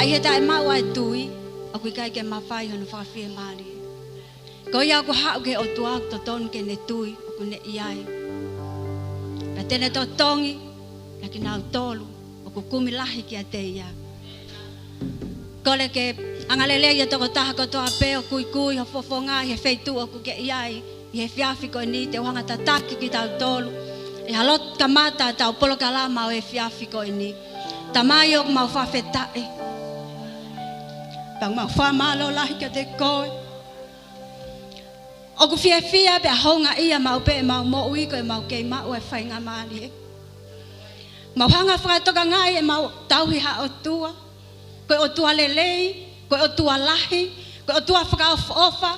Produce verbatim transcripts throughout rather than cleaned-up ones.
ʻI he taʻemaʻu ʻa e tui, ʻoku ʻikai ke mafai hono fakafiemālie. Ko ia ʻoku haʻu ki he ʻOtua ʻoku totonu ke ne tui ʻoku ne ʻi ai. Pea te ne totongi ʻa kinautolu ʻoku kumi lahi kiate ia. Kole ke angalelei ʻa e tokotaha kotoa pē ʻoku ikuʻi ho fofonga ʻi he feituʻu ʻoku ke ʻi ai ʻi he efiafi ko eni, te u hanga ʻo tataki kitautolu ʻi he lotu kamata ʻetau polokalama ʻo e efiafi ko eni. Tamai, ʻoku mau fakafetaʻi. Pea mau fakamālō lahi kiate koe. ʻOku fiefia pea houngaʻia maʻu pē ʻemau moʻui ko ʻemau kei maʻu e faingamālie. Mau hanga ʻo fakatokangaʻi ʻemau tauhi ha ʻOtua. Ko e ʻOtua lelei, ko e ʻOtua lahi, ko e ʻOtua fakaʻofoʻofa,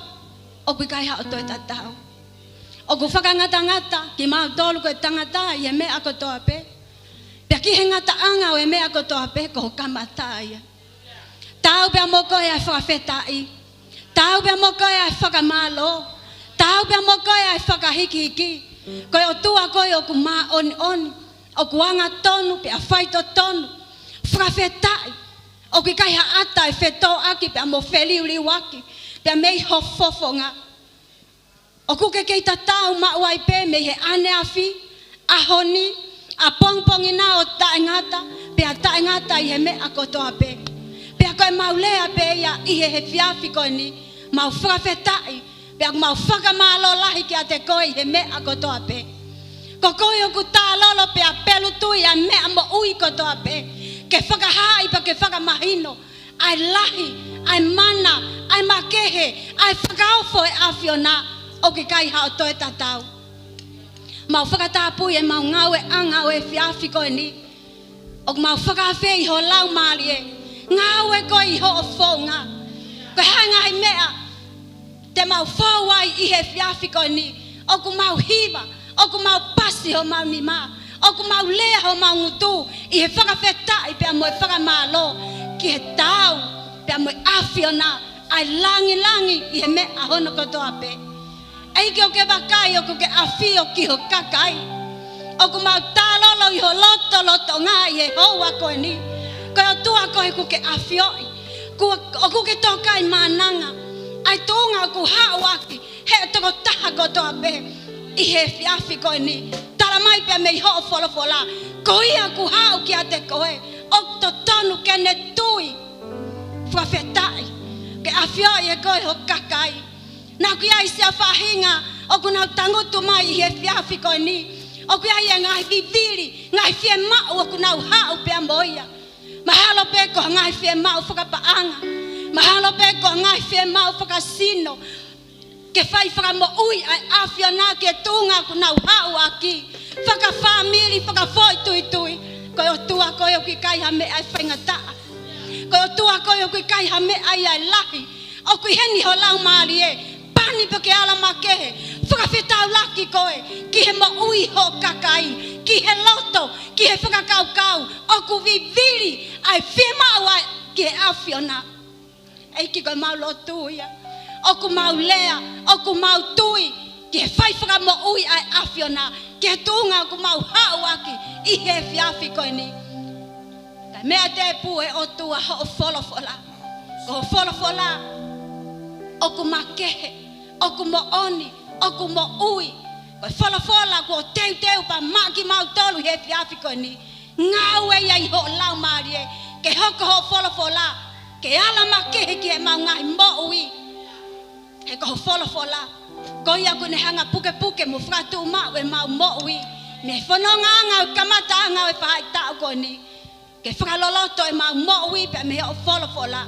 ʻoku ʻikai haʻo toe tatau. ʻOku fakangatangata kimautolu ko e tangata ʻi he meʻa kotoa pē. Pea ki he ngataʻanga ʻo e meʻa kotoa pē ko ho kamata ia. Taau pea mo koe ʻa e fakafetaʻi. Taau pea mo koe ʻa e fakamālō. Taau pea mo koe ʻa e fakahikihiki. Ko e ʻOtua koe ʻoku māʻoniʻoni, ʻoku angatonu pea faitotonu. Fakafetaʻi. ʻOku ʻikai ha ʻata ʻe fetōʻaki pea mo feliuliuaki pea mei ho fofonga. ʻOku ke kei tatau maʻu ai pē mei he ʻaneafi, ʻaho ni, ʻapongipongi na ʻo taʻengata, pea taʻengata ʻi he meʻa kotoa pē. Pea ko ʻemau lea pē ia ʻi he efiafi ko eni, mau fakafetaʻi, pea mau fakamālō lahi kiate koe ʻi he meʻa kotoa pē. Ko koe ʻoku tālolo pea pelutui ʻa e meʻa moʻui kotoa pē. Ke fakahaaʻi pea ke fakamahino ʻa e lahi, ʻa e mana, ʻa e makehe, ʻa e fakaofo ʻa e ʻAfiona, ʻoku ʻikai haʻo toe tatau. Mau fakatapui ʻemau ngāueʻanga ʻo e efiafi ko eni. ʻOku mau fakaafe ʻi ho Laumālie. Ngāue koe ʻi hoʻo founga. Ko e hā e ngaahi meʻa te mau fou ai ʻi he efiafi ko eni. ʻOku mau hiva, ʻoku mau pasi homau nima, ʻoku mau lea homau ngutu ʻi he fakafetaʻi pea mo e fakamālō ki he taau pea mo e ʻAfiona ʻa e langilangi ʻi he meʻa hono kotoa pē. ʻEiki, ʻoku ke vakai ʻoku ke ʻafio ki ho kakai. ʻOku mau tālolo ʻi ho lotolotonga ʻi he houa ko eni. Ko e ʻOtua koe ʻoku ke ʻafioʻi. Kuo, ʻoku ke tokaimaʻananga ʻa e tuʻunga ʻoku haʻu ʻaki he tokotaha kotoa pē ʻi he efiafi ko eni. Tala mai pea mei hoʻo folofola, ko ia ʻoku haʻu kiate koe ʻoku totonu ke ne tui. Fakafetaʻi. Ke ʻafioʻi ʻe koe ho kakai. Naʻa ʻoku ʻi ai siʻa faʻahinga ʻoku nau tangutu mai ʻi he efiafi ko eni. ʻOku ʻi ai e ngaahi vivili, ngaahi fiemaʻu ʻoku nau haʻu pea mo ia. Mahalo pē ko e ngaahi fiemaʻu fakapaʻanga. Mahalo pē ko e ngaahi fiemaʻu fakasino. Ke fai fakamoʻui ʻa e ʻAfiona ki he tuʻunga ʻoku nau haʻu ʻaki. Fakafāmili, fakafoʻituitui. Ko e ʻOtua koe ʻoku ʻikai ha meʻa ʻe faingataʻa. Ko e ʻOtua koe ʻoku ʻikai ha meʻa ia ʻe lahi. ʻOku ʻi heni ho Laumālie, pani pea ke ala makehe, fakafetaulaki koe, ki he moʻui ho kakai, ki he loto, ki he fakakaukau, ʻoku vivili ʻa e fiemaʻu ʻa e ki he ʻAfiona. ʻEiki, ko ʻemau lotu ia. ʻOku mau lea, ʻoku mau tui, ki he fai fakamoʻui ʻa e ʻAfiona, ki he tuʻunga ʻoku mau haʻu ʻaki, ʻi he efiafi ko eni. Ka meʻa tēpū ʻe ʻOtua hoʻo folofola. Ko hoʻo folofola, ʻoku makehe, ʻoku moʻoni, ʻoku moʻui. Ko e folofola kuo teuteu pea maʻa kimautolu he efiafi ko eni. Ngāue ia ʻi hoʻo Laumālie, ke hoko hoʻo folofola, ke ala makehe ki heʻemau ngaahi moʻui. He ko hoʻo folofola, ko ia ʻoku ne hanga pukepuke mo fakatuʻumaʻu ʻemau moʻui. Mei he fonongaʻanga ʻo e kamataʻanga ʻo e faʻahitaʻu ko eni. Ke fakaloloto ʻemau moʻui pea mei hoʻo folofola.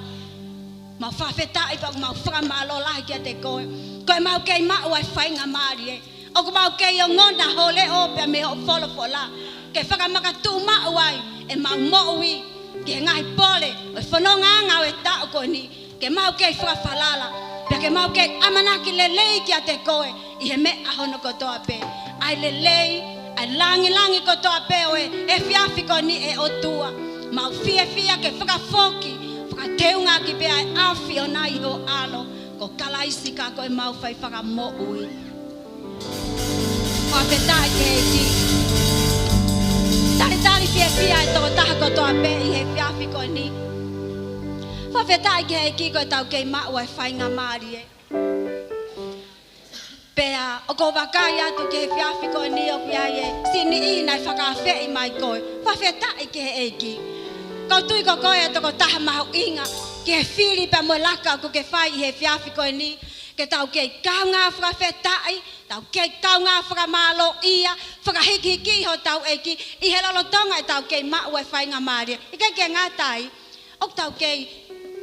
Mau fakafetaʻi pea mau fakamālō lahi kiate koe. Ko ʻemau kei maʻu ʻa e faingamālie. ʻOku mau kei ongona ho leʻo pea mei hoʻo folofola. Ke fakamakatuʻumaʻu ai ʻemau moʻui ki he ngaahi pole ʻo e fonongaʻanga ʻo e taʻu ko eni. Ke mau kei fakafalala. Pea ke mau kei ʻamanaki lelei kiate koe ʻi he meʻa hono kotoa pē. ʻA e lelei, ʻa e langilangi kotoa pē ʻo e efiafi ko eni ʻe ʻOtua. Mau fiefia ke fakafoki, fakateungaʻaki pē ʻa e ʻAfiona ʻi ho ʻAlo. Ko Kalaisi ka ko ʻemau fai fakamoʻui. Fakafetaʻi ki he ʻEiki. Talitali fiefia e tokotaha kotoa pē ʻi he efiafi ko eni. Fakafetaʻi ki he ʻEiki ko ʻetau kei maʻu ʻa e faingamālie. Pea ʻoku ou vakai atu ki he efiafi ko eni ʻoku ʻi ai e siʻi niʻihi naʻe fakaafeʻi mai koe. Fakafetaʻi ki he ʻEiki. ʻOku ou tui ko koe ʻa e tokotaha mahuʻinga ki he fili pea mo e laka ʻoku ke fai ʻi he efiafi ko eni. Ke tau kei kaungā fakafetaʻi, tau kei kaungā fakamālōʻia, fakahīkihikiʻi hotau ʻEiki, ʻi he lolotonga ʻetau kei maʻu e faingamālie. ʻIkai ke ngata ai, ʻoku tau kei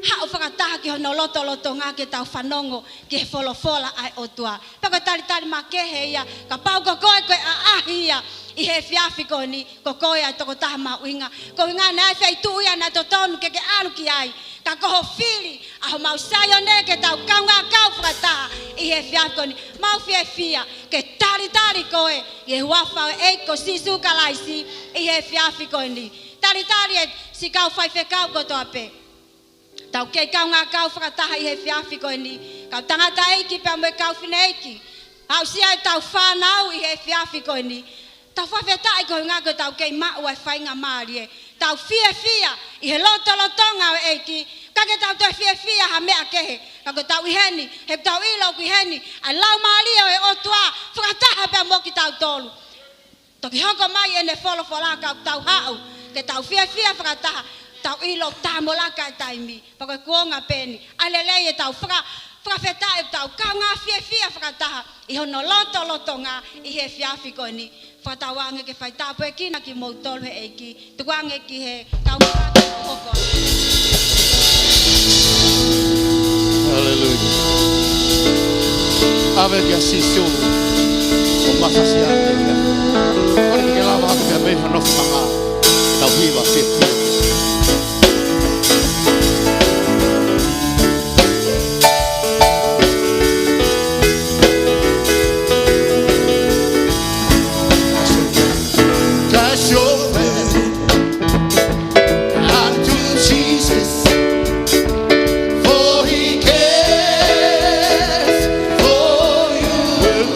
haʻu fakataha ki hono lotolotonga ke tau fanongo ki he folofola ʻa e ʻOtua. Pea ko e talitali makehe ia, kapau ko koe ko e ʻaʻahi ia ʻi he efiafi ko eni, ko koe ʻa e tokotaha mahuʻinga. Ko e ʻuhinga naʻe ʻi ai e feituʻu ia naʻe totonu ke ke ʻalu ki ai. Ka ko ho fili ʻa homau Saione ke tau kaungā kau fakataha ʻi he efiafi ko eni. Mau fiefia ke talitali koe ʻi he huafa ʻo e ʻEiki ko Sīsū Kalaisi ʻi he efiafi ko eni. Talitali e siʻi kau faifekau kotoa pē. Tau kei kaungā kau fakataha ʻi he efiafi ko eni. Kau tangataʻeiki pea mo e kau fineʻeiki. Aʻusia ʻetau fānau ʻi he efiafi ko eni. Tau fakafetaʻi ko e ʻuhinga ko ʻetau kei maʻu ʻa e faingamālie. Tau fiefia ʻi he lotolotonga ʻo e ʻEiki. ʻIkai ke tau toe fiefia ha meʻa kehe. Ka ko ʻetau ʻi heni, he ʻoku tau ʻilo ʻoku ʻi heni ʻa e Laumālie ʻo e ʻOtua fakataha pea mo kitautolu. Toki hoko mai ʻene folofola ka ʻoku tau haʻu ke tau fiefia fakataha, tau ʻilo ʻoku tā mo laka e taimi. Pea ko e kuonga pē eni ʻa e lelei ʻetau faka-, fakafetaʻi ʻoku tau kaungā fiefia fakataha ʻi hono lotolotonga ʻi he efiafi ko eni. Fakatauange ke fai tāpuekina kimoutolu he ʻEiki. Tukuange ki he kau maka ke hoko. Haleluia. ʻAve kia Sīsū ʻo mafasi ʻa e ia. Kole ke lava atu pea mei hono fanga. Tau hiva fiefia. Cast your burden unto Jesus, for he cares for you.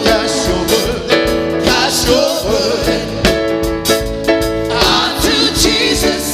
Cast your burden, cast your burden unto Jesus.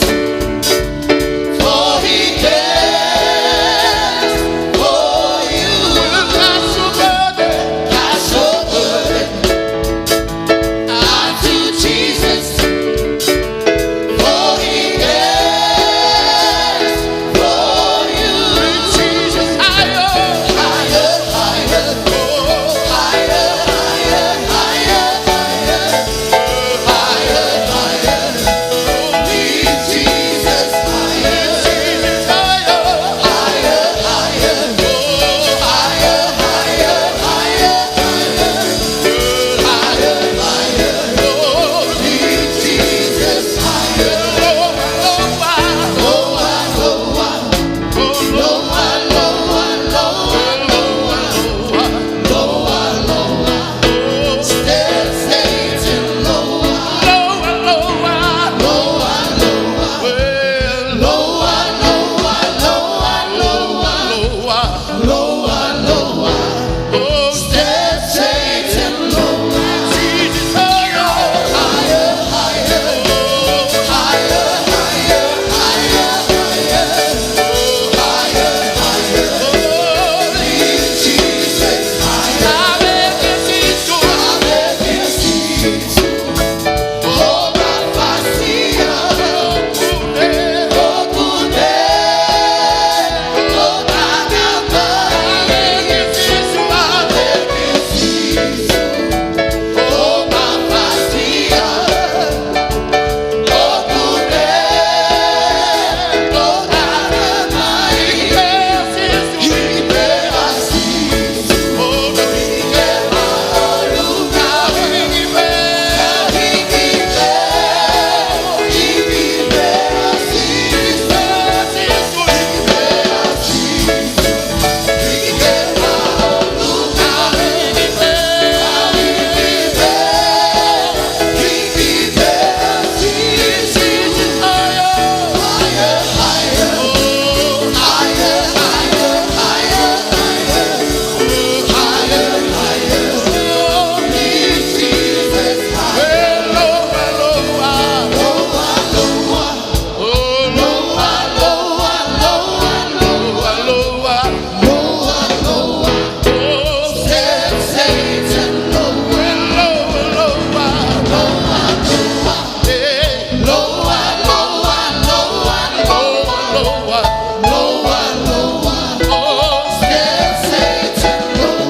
Lower, lower, lower. Oh, yes, Satan.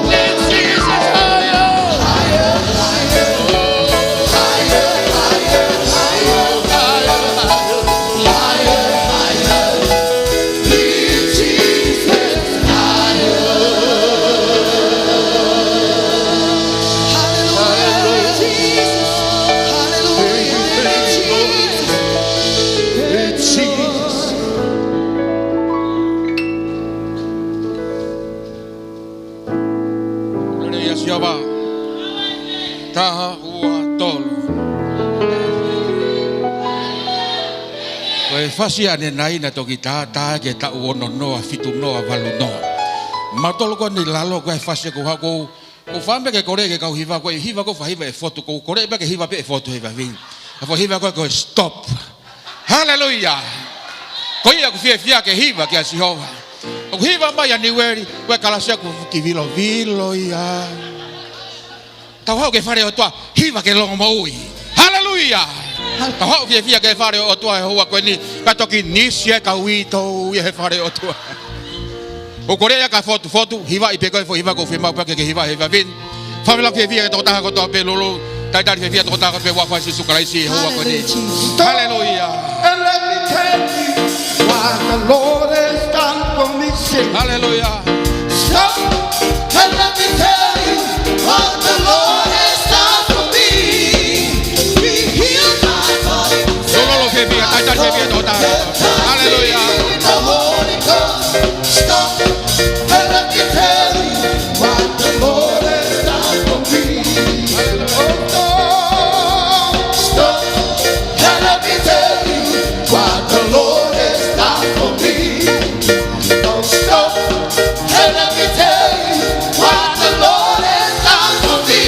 Lift Jesus higher. Higher, higher, higher, higher, higher, higher, higher. Lift Jesus higher. Hallelujah, Jesus. Hallelujah, Jesus. Lift Jesus. Haleluia, Sihova. Taha, ua, tolu. Ko e fasi ʻanenai naʻe toki tātā ki he taʻu ono noa, fitu noa, valu noa. Mautolu ko eni ʻi lalo, ko e fasi ʻoku ou haʻu ʻoku ou fai pē ke kole ke kau hiva, ko e hiva ʻoku ou fai hiva ʻe fotu, ʻoku ou kole pē ke hiva pē ʻe fotu he efiafi ni. ʻA e foʻi hiva ko ē ko e stop. Haleluia. Ko ia ʻoku fiefia ke hiva kia Sihova. ʻOku hiva mai ʻa Niueli, ko e kalasi ʻoku kivilovilo ia. Tau haʻu ki he fale ʻo e ʻOtua, hiva ke longomoʻui. Haleluia. Tau haʻu fiefia ki he fale ʻo e ʻOtua he houa ko eni, ka toki nisi e kau uitou ia he fale ʻo e ʻOtua. ʻOku ou kole ia ka fotu, fotu, hivaʻi pē ko e foʻi hiva ʻoku ou fiemaʻu pē ke ke hiva he efiafi ni. Fafela fiefia ki he tokotaha kotoa pē, Lulu. Talitali fiefia ki he tokotaha kotoa pē, ʻi he huafa ʻo Sīsū Kalaisi he houa ko eni. Haleluia. Haleluia. And let me tell you what the Lord has done for me. Sing. Haleluia. Stop. And let me tell you what the Lord has done for me. He healed my body. Lolo fiefia, talitali fiefia ki he tokotaha. Haleluia. With the Holy Ghost. Stop. And let me tell you what the Lord has done for me. Oh, stop. Stop. And let me tell you what the Lord has done for me. Oh, stop. And let me tell you what the Lord has done for me.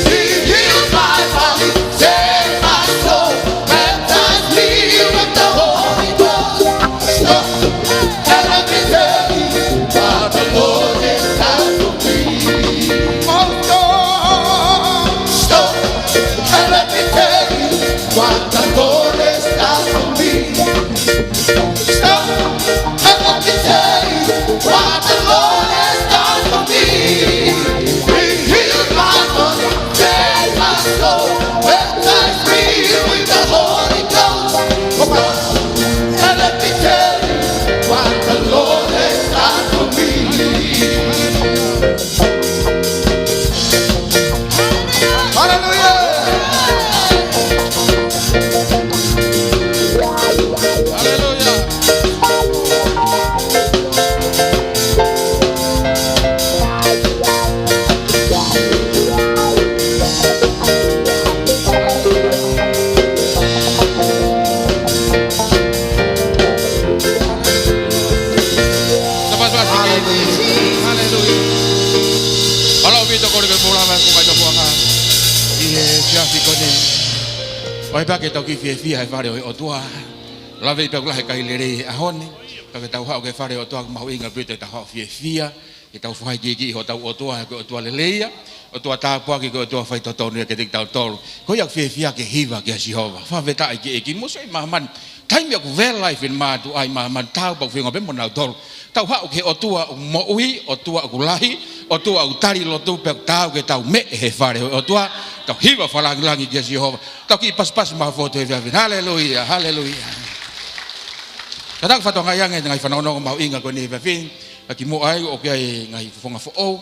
He healed my body, saved my soul, baptized me with the Holy Ghost. Stop. And let me tell you what the Lord has done for me. Oh, stop. Stop. And let me tell you what the Lord has done for me. Stop. And let me tell you what the Lord has done for me. He healed my body, saved my soul, baptized me with the Holy Ghost. Stop. And let me tell you what the Lord has done for me. Haleluia. Haleluia. Tapasipasi ki he ʻEiki. Haleluia. Mālō ʻaupito, kole ke mou lava ʻo maʻu ha tōpuʻanga ʻi he efiafi ko eni. ʻOi pea ke tau kiʻi fiefia he fale ʻo e ʻOtua. Lave ʻi pea kula he kai lelei he ʻaho ni. Pea ke tau haʻu ki he fale ʻo e ʻOtua, ʻoku mahuʻinga ʻaupito ke tau haʻu fiefia. Ke tau fakaikiiki ʻi hotau ʻOtua, he ko e ʻOtua lelei ia, ʻOtua tāpuaki, ko e ʻOtua faitotonu ia kiate kitautolu. Ko ia ʻoku fiefia ke hiva kia Sihova. Fakafetaʻi ki he ʻEiki, mou sio ʻi māmani. Taimi ʻoku vela ai e finemātuʻa ʻi māmani, tāupoʻou, feinga pē mo nautolu. Tau haʻu ki he ʻOtua ʻoku moʻui, ʻOtua ʻoku lahi, ʻOtua ʻoku tali lotu, pea ʻoku taau ke tau meʻe he fale ʻo e ʻOtua. Tau hiva fakalāngilangi kia Sihova. Tau kiʻi pasipasi maʻu fotu he efiafi ni. Haleluia, haleluia. Kātaki fakatokangaʻi ange e ngaahi fanongonongo mahuʻinga ko eni he efiafi ni. Ka kimuʻa ai, ʻoku ʻi ai e ngaahi fofonga foʻou.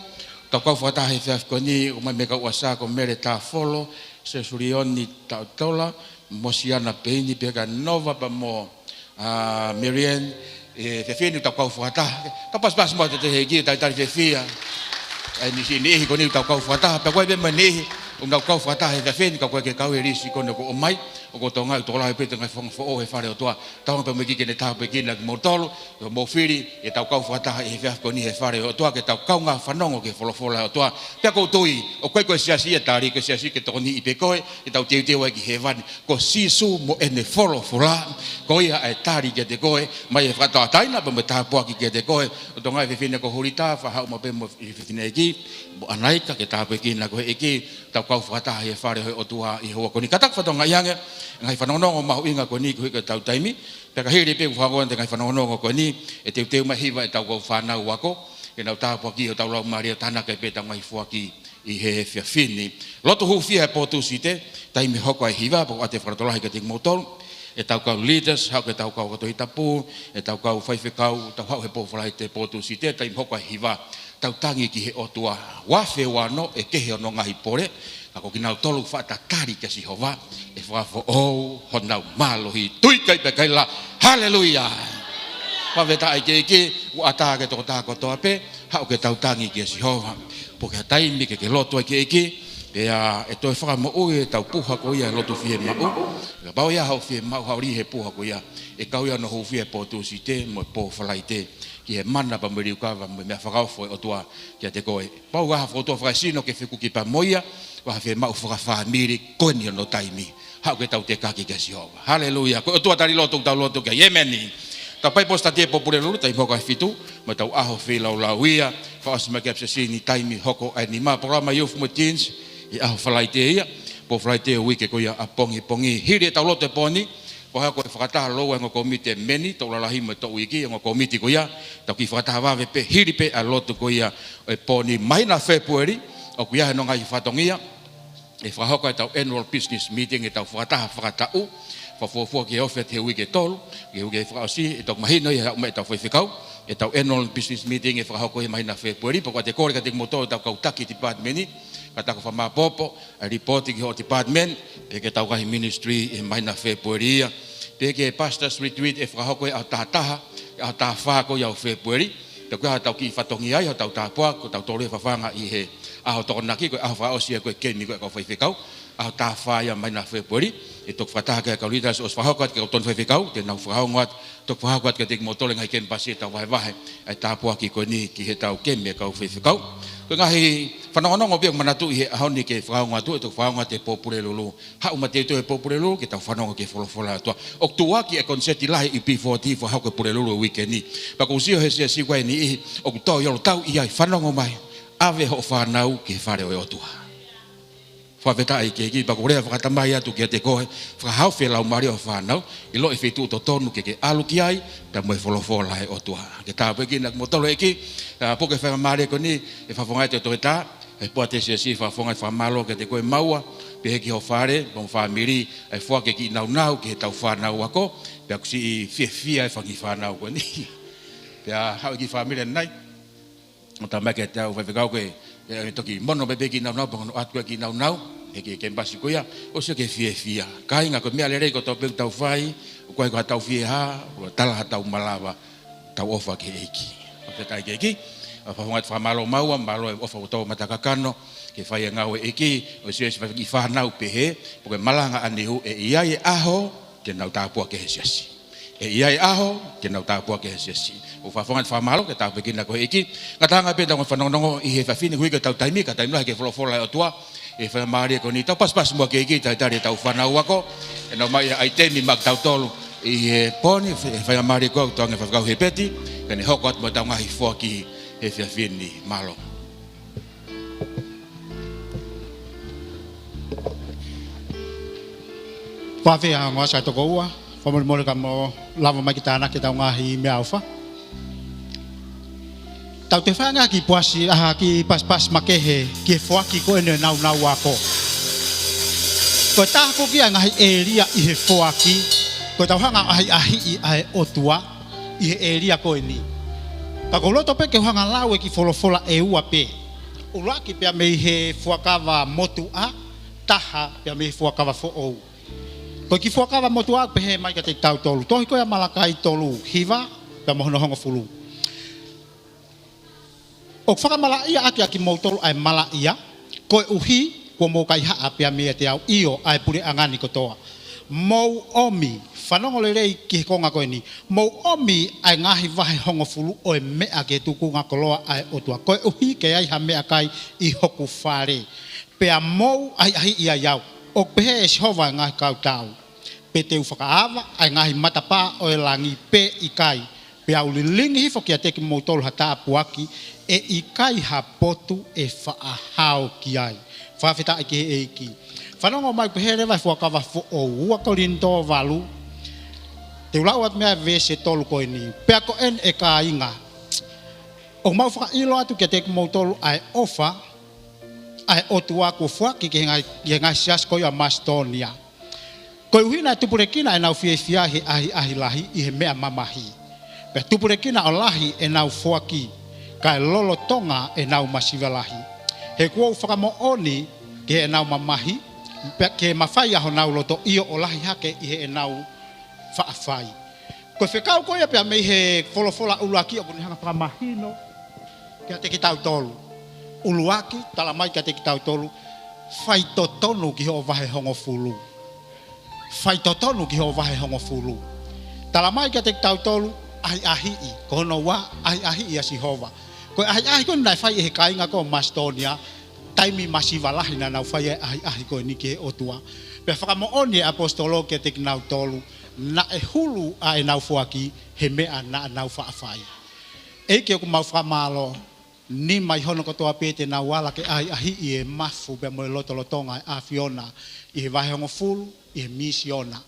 Tau kau fakataha he efiafi ko eni, ʻomai mei he kau ʻofa ko Mele Tāfolo, Sesulioni Taʻotola, Mosiana Peini, pea ka Nova pea mo, ā, Marian, ʻi he efiafi ni tau kau fakataha. Tau pasipasi mo e tētē he ʻEiki, talitali fiefia. ʻA e niʻihi, niʻihi ko eni tau kau fakataha, pea ko e pē mo e niʻihi, ʻoku nau kau fakataha he efiafi ni, ka ko e ke kau he lisi ko eni ʻoku ʻomai, ʻoku tokanga ʻoku tokolahi pē ʻa e ngaahi fofonga foʻou he fale ʻo e ʻOtua. Tauange pē mo e ʻEiki ke ne tāpuekina kimoutolu, ʻi hoʻomou fili, ʻi heʻetau kau fakataha ʻi he efiafi ko eni he fale ʻo e ʻOtua, ke tau kaungā fanongo ki he folofola ʻa e ʻOtua. Pea ʻoku ou tui, ʻoku ʻikai ko e siasi ia ʻe tali, ko e siasi ke tokoniʻi pē koe, ke tau teuteu ai ki hēvani. Ko Sīsū mo ʻene folofola, ko ia ʻe tali kiate koe, mai e fakatauʻatāina pea mo e tāpuaki kiate koe, ʻo tokanga he efiafi ni ko Hulita, fakahaʻu maʻu pē mo e efiafi ni ʻEiki, mo ʻAnaika ke tāpuekina koe he ʻEiki, tau kau fakataha he fale ʻo e ʻOtua ʻi he houa ko eni. Kātaki fakatokangaʻi ange, ngaahi fanongonongo mahuʻinga ko eni koeʻuhi ko ʻetau taimi. Pea ka hili pē ʻeku fakaongoongo atu e ngaahi fanongonongo ko eni, ʻe teuteu mai e hiva ʻetau kau fānau ako ke nau tāpuakiʻi hotau laumālie ʻo tānaki pē ʻetau ngaahi foaki ʻi he efiafi ni. Lotu hūfia he pō Tūsite, taimi hoko ai e hiva, pea ʻoatu e fakalotolahi kiate kimoutolu, ʻetau kau leaders, haʻu ki heʻetau kau ako Tohi Tapu, ʻetau kau faifekau, tau haʻu he pō Falaite, pō Tūsite, taimi hoko ai e hiva, tau tangi ki he ʻOtua. Ua fe wano ʻe kehe hono ngaahi pole, ka ko kinautolu faʻa tatali kia Sihova, ʻe fakafoʻou honau mālohi. Tui kai pe kaila. Haleluia. Fakafetaʻi ki he ʻEiki, ʻoku ʻatā ki he tokotaha kotoa pē, haʻu ke tau tangi kia Sihova. Pea ko e taimi ke ke lotu ai ki he ʻEiki, pea ʻe toe fakamoʻui ʻetau puha ko ia he lotu fiemaʻu. Kapau ʻe ʻi ai haʻo fiemaʻu, haʻo lī he puha ko ia, ʻe kau ia hono hūfia he pō Tūsite mo e pō Falaite, ki he mana pea mo e liliu kava mo e meʻa fakaofo ʻa e ʻOtua kiate koe. Kapau ʻoku ʻi ai ha fokoutua fakaesino ke fekuki pea mo ia, pe ha fiemaʻu fakafāmili, ko eni hono taimi. Haʻu ke tau tekaki kia Sihova. Haleluia. Ko e ʻOtua tali lotu ʻoku tau lotu ki ai. ʻĒmeni. Tau Bible study ʻi he pō Pulelulu, taimi hoko ai e fitu, mo ʻetau ʻaho feilaulau ia. Fakaʻosi mai ki he ʻapi siasi ni taimi hoko ai e nima, polokalama youth mo teens, ʻi he ʻaho Falaite ia. Pō Falaite ʻo e uike ko ia ʻapongipongi. Hili ʻetau lotu he pō ni, fakahoko e fakataha lōua e ongo kōmiti ʻa e meni, toʻu lalahi mo e toʻu iiki, ongo kōmiti ko ia, tau kiʻi fakataha vave pē, hili pē ʻa e lotu ko ia ʻo e pō ni. Māhina Fēpueli, ʻoku ʻi ai hono ngaahi fatongia, ʻe fakahoko ai ʻetau annual business meeting, ʻetau fakataha fakataʻu, fakafuofua ki he ofi atu he uike ʻe tolu, ki he uike fakaʻosi, ʻe toki mahino ia he ʻomai ʻetau faifekau, ʻetau annual business meeting ʻe fakahoko he māhina Fēpueli, pea ʻoku ou kole kiate kimoutolu ʻetau kau taki department, ka ta ko e fakamāʻopoʻopo, ʻa e report ki hoʻo department, pea ki heʻetau ngaahi ministry he māhina Fēpueli ia. Pea ki he pastors retreat ʻe fakahoko he ʻaho taha taha, he ʻaho taha fā ko ia ʻo Fēpueli. Pea ko ia hotau kiʻi fatongia ia, hotau tāpuaki, ko ʻetau tō leva fafanga ʻi he ʻaho Tokonaki, ko e ʻaho fakaʻosi ia ko e kemi ko ia ʻa e kau faifekau, ʻaho taha fā ia māhina Fēpueli, ʻe toki fakataha ki ai e kau leaders, ʻosi fakahoko atu ki he kau tokoni faifekau, te nau fakaongo atu, toki fakahoko atu kiate kimoutolu e ngaahi kemipasi ʻetau vahevahe ʻa e tāpuaki ko eni ki heʻetau kemi ʻa e kau faifekau. Ko e ngaahi fanongonongo pē ʻoku manatuʻi he ʻaho ni ke fakaongo atu, ʻe toki fakaongo atu he pō Pulelulu. Haʻu mateuteu he pō Pulelulu ke tau fanongo ki he folofola ʻa e ʻOtua. ʻOku tuʻuaki e koniseti lahi ʻi P forty ʻo fakahoko e Pulelulu he uike ni. Pea ʻoku ou sio he siasi ko eni ʻi, ʻoku tō ʻi ʻolunga, tau ʻi ai, fanongo mai. ʻAve hoʻo fānau ki he fale ʻo e ʻOtua. Fakafetaʻi ki he ʻEiki. Pea ʻoku ou lea fakatamai atu kiate koe, fakahaofi e laumālie ʻo e fānau, ʻiloʻi e feituʻu totonu ke ke ʻalu ki ai, pea mo e folofola ʻa e ʻOtua. Ke tāpuekina kimoutolu ʻe he ʻEiki, ʻa, puke e faingamālie ko eni, ʻe fakafofongaʻi atu e toketā, ʻe pua te siasi, fakafofongaʻi e fakamālō kiate koe maua, pehē ki ho fale, mo e fāmili, ʻa e foaki e kiʻi nāunau ki heʻetau fānau ako, pea ʻoku siʻi fiefia e fanga kiʻi fānau ko eni. Pea haʻu e kiʻi fāmili ʻanenai, ʻo talamai kiate au faifekau ke, ʻe, ʻe toki mono pē e kiʻi nāunau, pea ko hono ʻoatu ko ē e kiʻi nāunau, he kiʻi kemipasi ko ia, ʻosi ke fiefia. Kāinga, ko e meʻa lelei kotoa pē ʻoku tau fai, ʻoku ʻikai ko haʻatau fiehā, ʻoku tala haʻatau malava, tau ʻofa ki he ʻEiki. Fakafetaʻi ki he ʻEiki, ʻa, fakafofongaʻi e fakamālō maua, mālō e ʻofa ʻoku tō matakakano, ke fai e ngāue ʻa e ʻEiki, ʻosi ʻosi fai e kiʻi fānau pehē, pea ko e malanga ʻa Niu, ʻe ʻi ai e ʻaho, te nau tāpuaki he siasi. ʻE ʻi ai e ʻaho, te nau tāpuaki he siasi. ʻOku fakafofongaʻi e fakamālō, ke tāpuekina koe ʻe he ʻEiki. Ngataʻanga pē ʻetau fanongonongo ʻi he efiafi ni, koeʻuhi ko ʻetau taimi, ka taimi lahi ke folofola e ʻOtua, ʻe faingamālie ko eni, tau pasipasi muʻa ki he ʻEiki, talitali ʻetau fānau ako, ʻe nau ʻomai e ʻaitemi maʻa kitautolu ʻi he pō ni, ʻe faingamālie ko ē ʻoku tauange ʻe Faifekau Hepeti, ke ne hoko atu mo ʻetau ngaahi foaki he efiafi ni. Mālō. Fakafetaʻi, ongo ʻasa toko ua, fakamolemole ka mou lava mai ke tānaki ʻetau ngaahi meʻaʻofa. Tau toe fai ange ha kiʻi puasi, ha kiʻi pasipasi makehe ki he foaki ko eni e nāunau ako. Ko e taha foki ia e ngaahi ʻēlia ʻi he foaki, ko ʻetau hanga ʻo ʻahiʻahiʻi ʻa e ʻOtua ʻi he ʻēlia ko eni. Ka ʻoku ou loto pē ke u hanga ʻo lau e kiʻi folofola ʻe ua pē. ʻUluaki pea mei he Fuakava Motuʻa, taha pea mei he Fuakava Foʻou. Ko e kiʻi Fuakava Motuʻa ʻoku pehē mai kiate kitautolu. Tohi ko ia ʻa Malakai tolu hiva, pea mo hono hongofulu. ʻOku fakamalaʻia ʻaki ʻa kimoutolu ʻa e malaʻia, koeʻuhi kuo mou kaihaʻa pea meiate au, ʻio, ʻa e puleʻanga ni kotoa. Mou ʻomi, fanongo lelei ki he konga ko eni, mou ʻomi ʻa e ngaahi vahe hongofulu ʻo e meʻa ki he tūkunga koloa ʻa e ʻOtua, koeʻuhi ke ʻi ai ha meʻakai ʻi hoku fale, pea mou ʻahiʻahiʻi ai au, ʻoku pehē ʻe Sihova ʻo e ngaahi kau tau. Pe te u fakaava ʻa e ngaahi matapā ʻo e langi pe ʻikai, pea u lilingi hifo kiate kimoutolu ha tāpuaki, ʻe ʻikai ha potu ʻe faʻa hao ki ai. Fakafetaʻi ki he ʻEiki. Fanongo mai, pehē leva e fuakava foʻou, ua Kolinitō valu. Te u lau atu mei he veesi ʻe tolu ko eni. Pea ko eni, ʻe kāinga, ʻoku mau fakaʻilo atu kiate kimoutolu ʻa e ʻofa ʻa e ʻOtua kuo foaki ki he ngaahi, ki he ngaahi siasi ko ia ʻo Masitōnia. Koeʻuhi naʻe tupulekina ʻenau fiefia he ʻahiʻahi lahi ʻi he meʻa mamahi. Pea tupulekina ʻo lahi ʻenau foaki, kae lolotonga ʻenau masiva lahi. He kuo u fakamoʻoni ki heʻenau mamahi, pea ke mafai ʻa honau loto ʻio ʻo lahi hake ʻi heʻenau faʻa fai. Ko e fekau ko ia pea mei he folofola ʻuluaki ʻoku ne hanga fakamahino kiate kitautolu. ʻUluaki, tala mai kiate kitautolu, faitotonu ki hoʻo vahe hongofulu. Faitotonu ki hoʻo vahe hongofulu. Tala mai kiate kitautolu, ʻahiʻahiʻi, ko hono ua, ʻahiʻahiʻi ʻa Sihova. Ko e ʻahiʻahi ko eni naʻe fai ʻe he kāinga ko ē ʻo Masitōnia, taimi masiva lahi naʻa nau fai ai e ʻahiʻahi ko eni ki he ʻOtua. Pea fakamoʻoni e ʻaposetolo kiate kinautolu, naʻe hulu ʻa ʻenau foaki he meʻa naʻa nau faʻa fai. ʻEiki, ʻoku mau fakamālō, nima ʻi hono kotoa pē te nau ala ke ʻahiʻahiʻi e mafu pea mo e lotolotonga ʻo e ʻAfiona ʻi he vahe hongofulu, ʻi he misiona.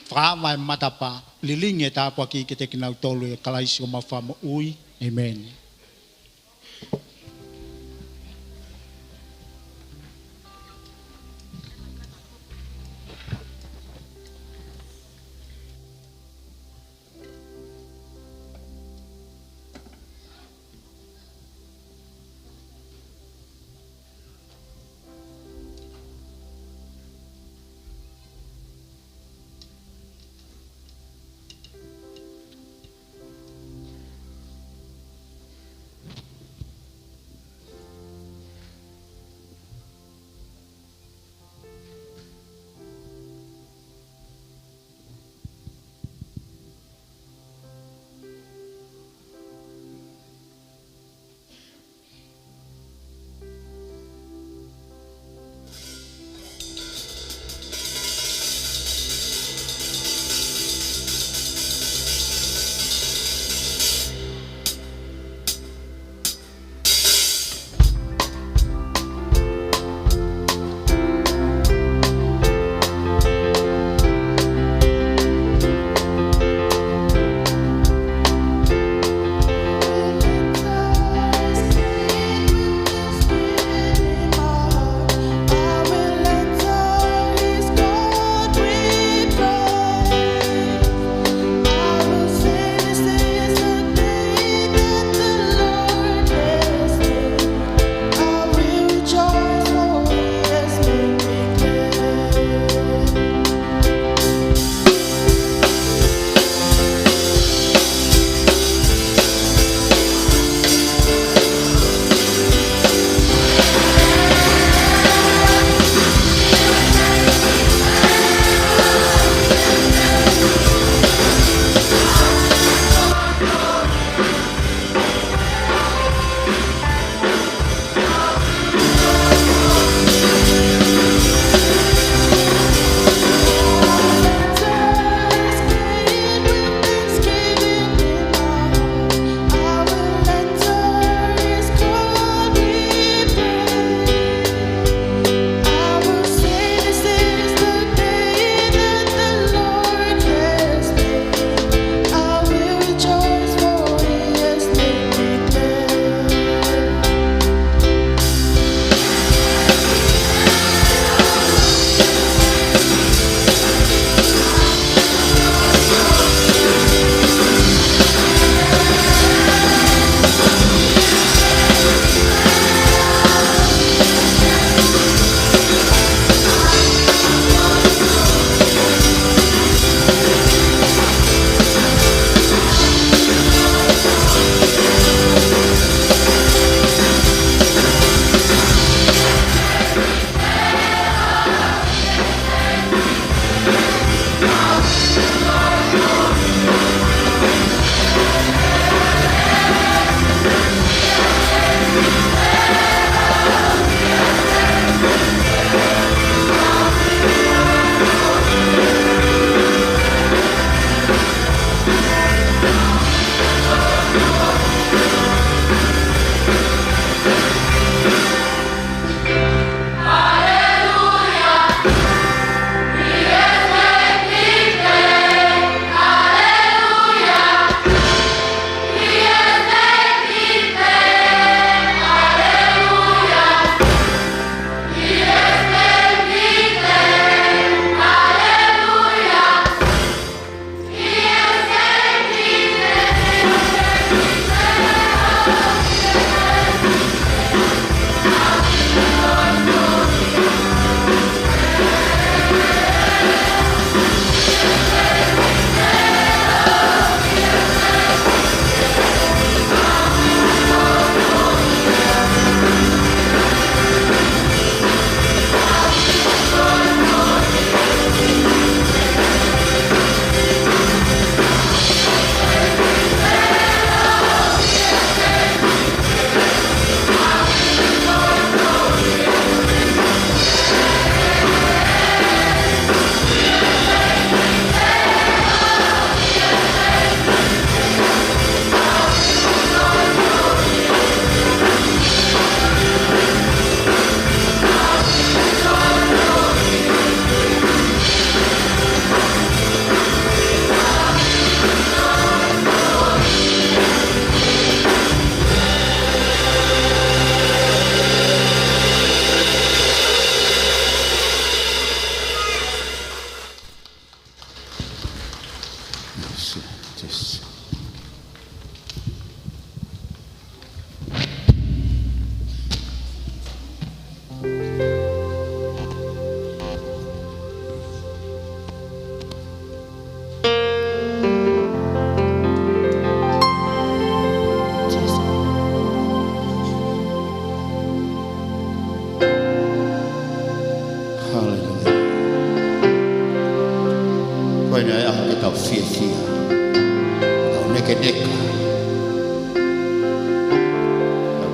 Fakaava e matapā, lilingi e tāpuaki kiate kinautolu ʻia Kalaisi ko homau Fakamoʻui. ʻĒmeni.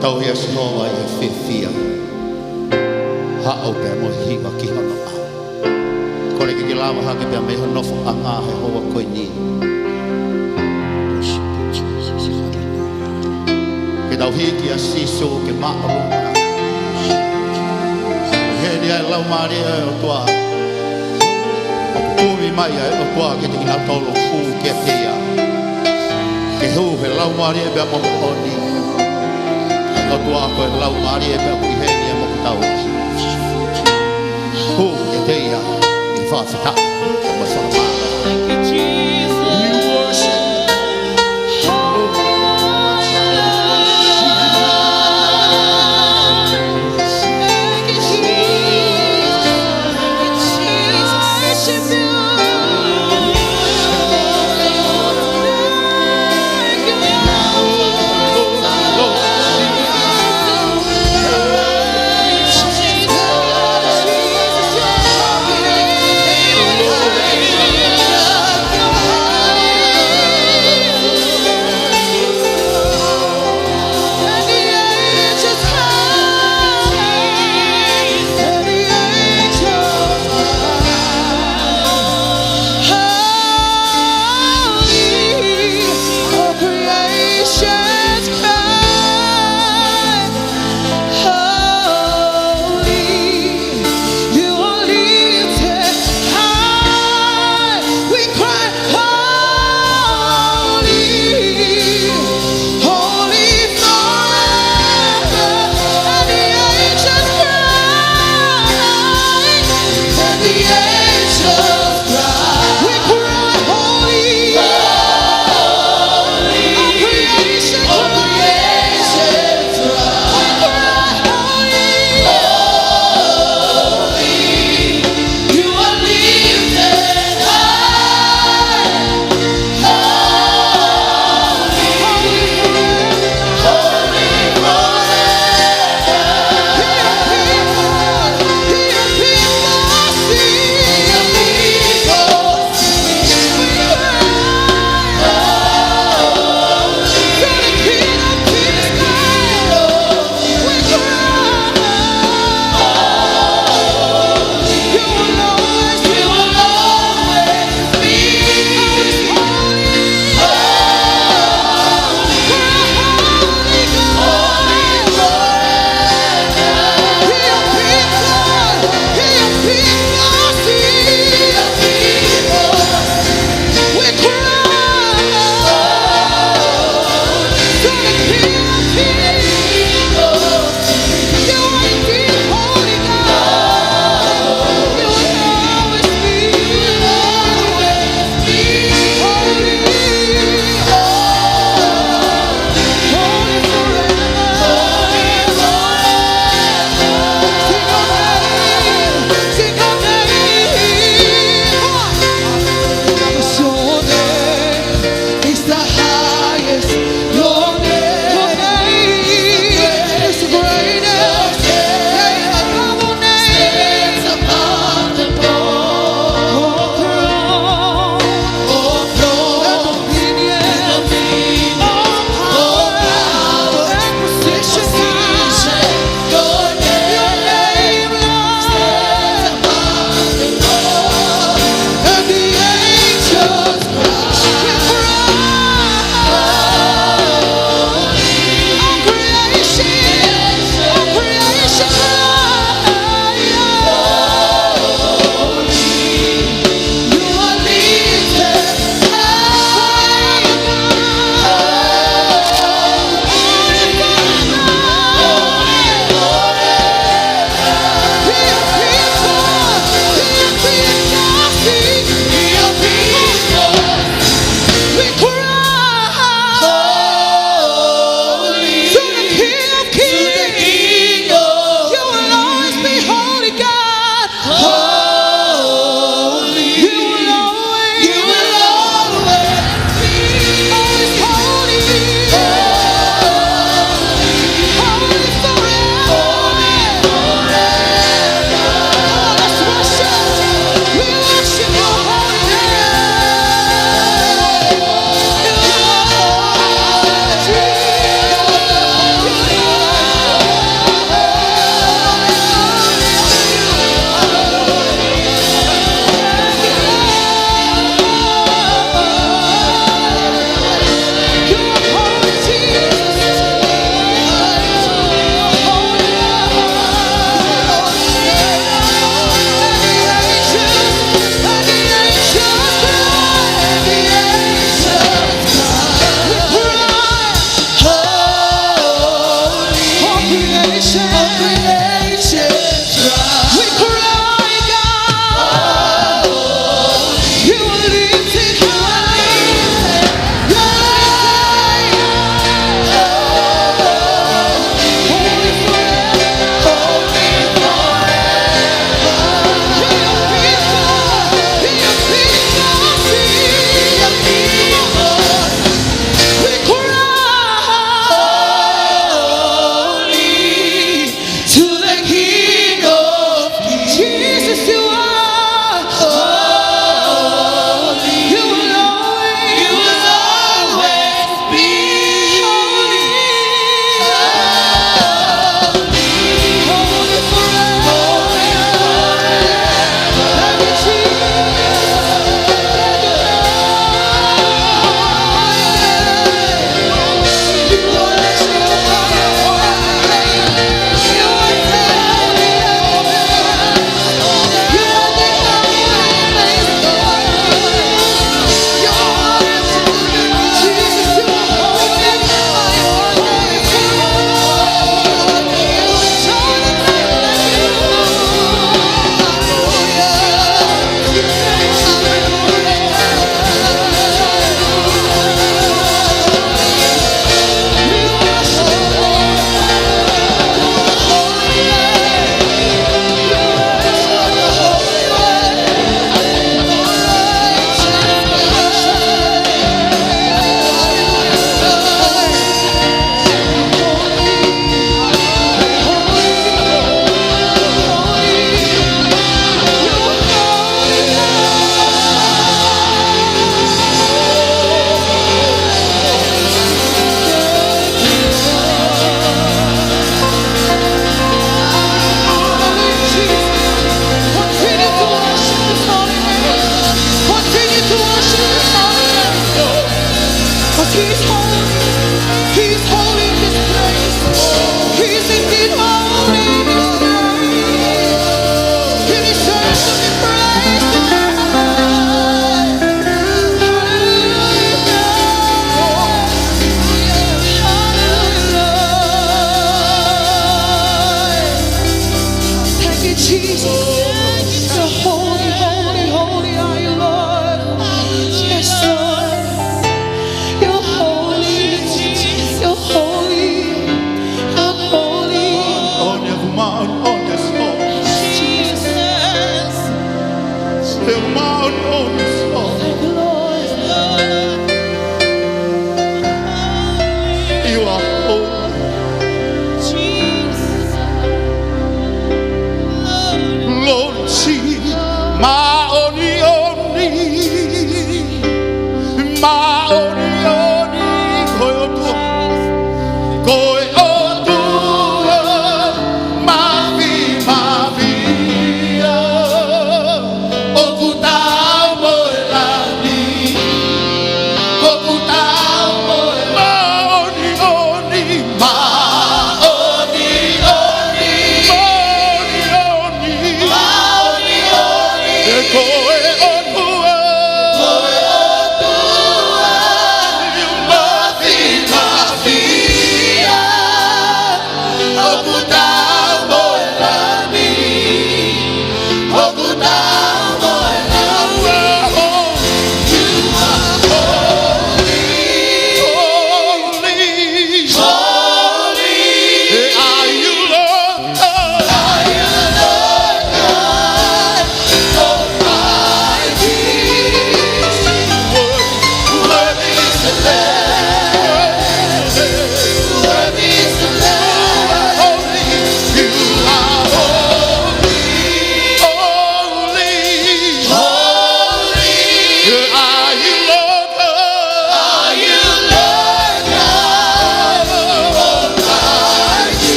Tauhi ʻa Sihova ʻi he fiefia, haʻu pea mo e hiva ki hono ʻao. Kole ke ke lava hake pea mei hoʻo nofoʻanga he houa ko eni. Ke tau hiki ʻa Sīsū ke māʻolunga. Heni ʻa e Laumālie ʻo e ʻOtua. Kumi mai ʻa e ʻOtua kiate kinautolu ʻoku hū kiate ia. Ke hū he laumālie pea mo e moʻoni. ʻOtua ko e Laumālie pea ʻoku ʻi heni ʻa e moʻui tau. Hū kiate ia ʻi he fakafetaʻi mo e fakamālō. Thank you, Jesus. We worship.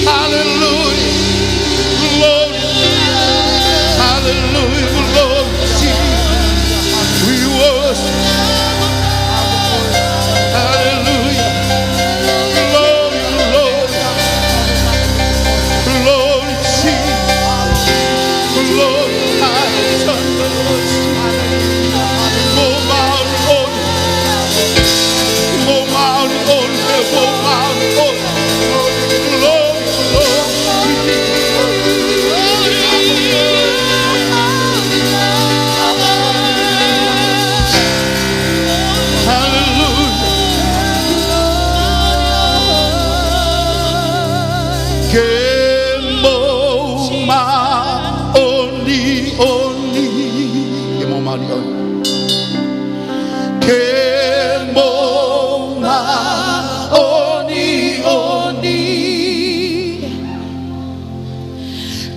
Hallelujah. Glory. Hallelujah. Glory to you. We worship. Hallelujah. Glory, glory. Glory, Jesus. Glory, hallelujah. Move out, Lord. Move out, Lord. Move out, Lord. Glory, glory. Hallelujah. Ke mou māʻoniʻoni. Ke mou māʻoniʻoni. Ke mou māʻoniʻoni.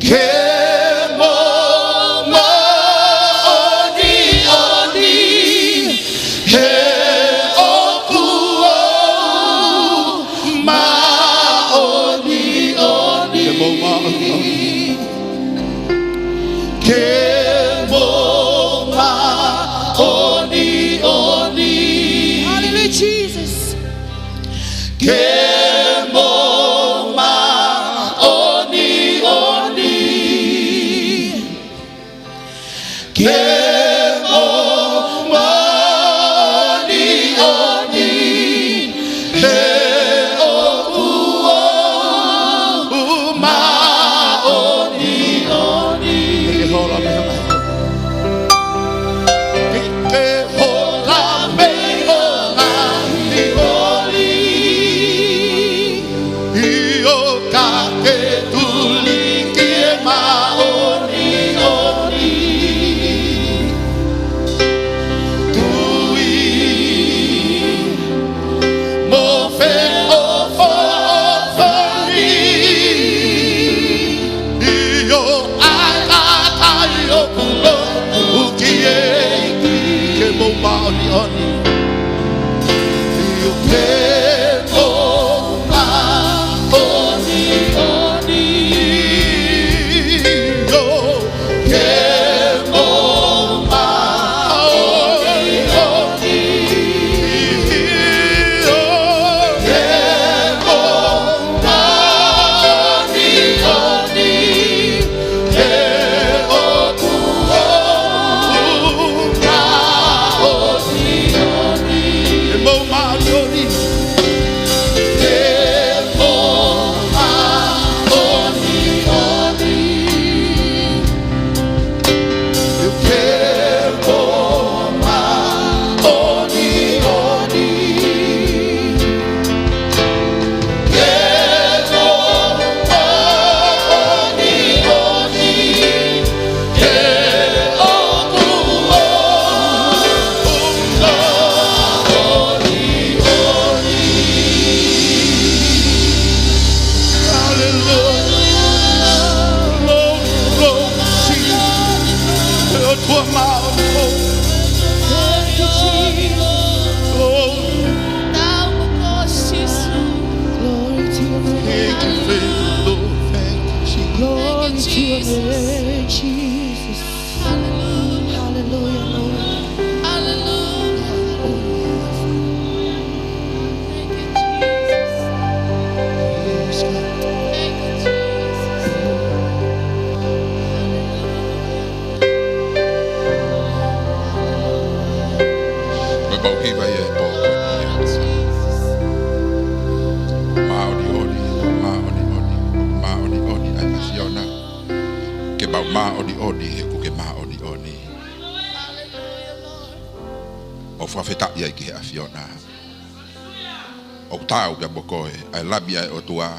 Ke mou māʻoniʻoni, he ʻoku ou māʻoniʻoni. Ke mou māʻoniʻoni. Ke mou māʻoniʻoni. Hallelujah, Jesus. Ke mou māʻoniʻoni. Ke mou māʻoniʻoni. He ʻoku ou māʻoniʻoni. Ke hola mei ho ngaahi. Ke hola mei ho ngaahi holi. ʻIo, ka ke tuli ki he māʻoniʻoni. Tui mo feʻofoʻofani. ʻIo, ʻa e kakai ʻoku lotu ki he ʻEiki. Ke mou māʻoniʻoni. ʻIo, ke mou māʻoniʻoni. ʻIo, ke mou māʻoniʻoni. ʻIo, ke mou māʻoniʻoni. He ʻoku ou māʻoniʻoni. Ke mou māʻoniʻoni. Ke mou māʻoniʻoni. Ke mou māʻoniʻoni. Ke mou māʻoniʻoni. He ʻoku ou māʻoniʻoni. Hallelujah. Glory, glory, Jesus. He ʻOtua māʻoniʻoni. Thank you, Jesus. Glory. Thank you, Jesus. Glory to your name. Thank you, thank you, Lord. Thank you, Jesus. Glory to your name, Jesus. Hallelujah. Hallelujah, Lord. Hallelujah. Thank you, Jesus. Yes, God. Thank you, Jesus. Hallelujah. Ko e mau hiva ia he pō ko eni. Māʻoniʻoni, māʻoniʻoni, māʻoniʻoni ʻa e ʻAfiona. Ke mau māʻoniʻoni he ʻoku ke māʻoniʻoni. ʻOku fakafetaʻi ai ki he ʻAfiona. ʻOku taau pē mo koe, ʻa e Lami ʻa e ʻOtua.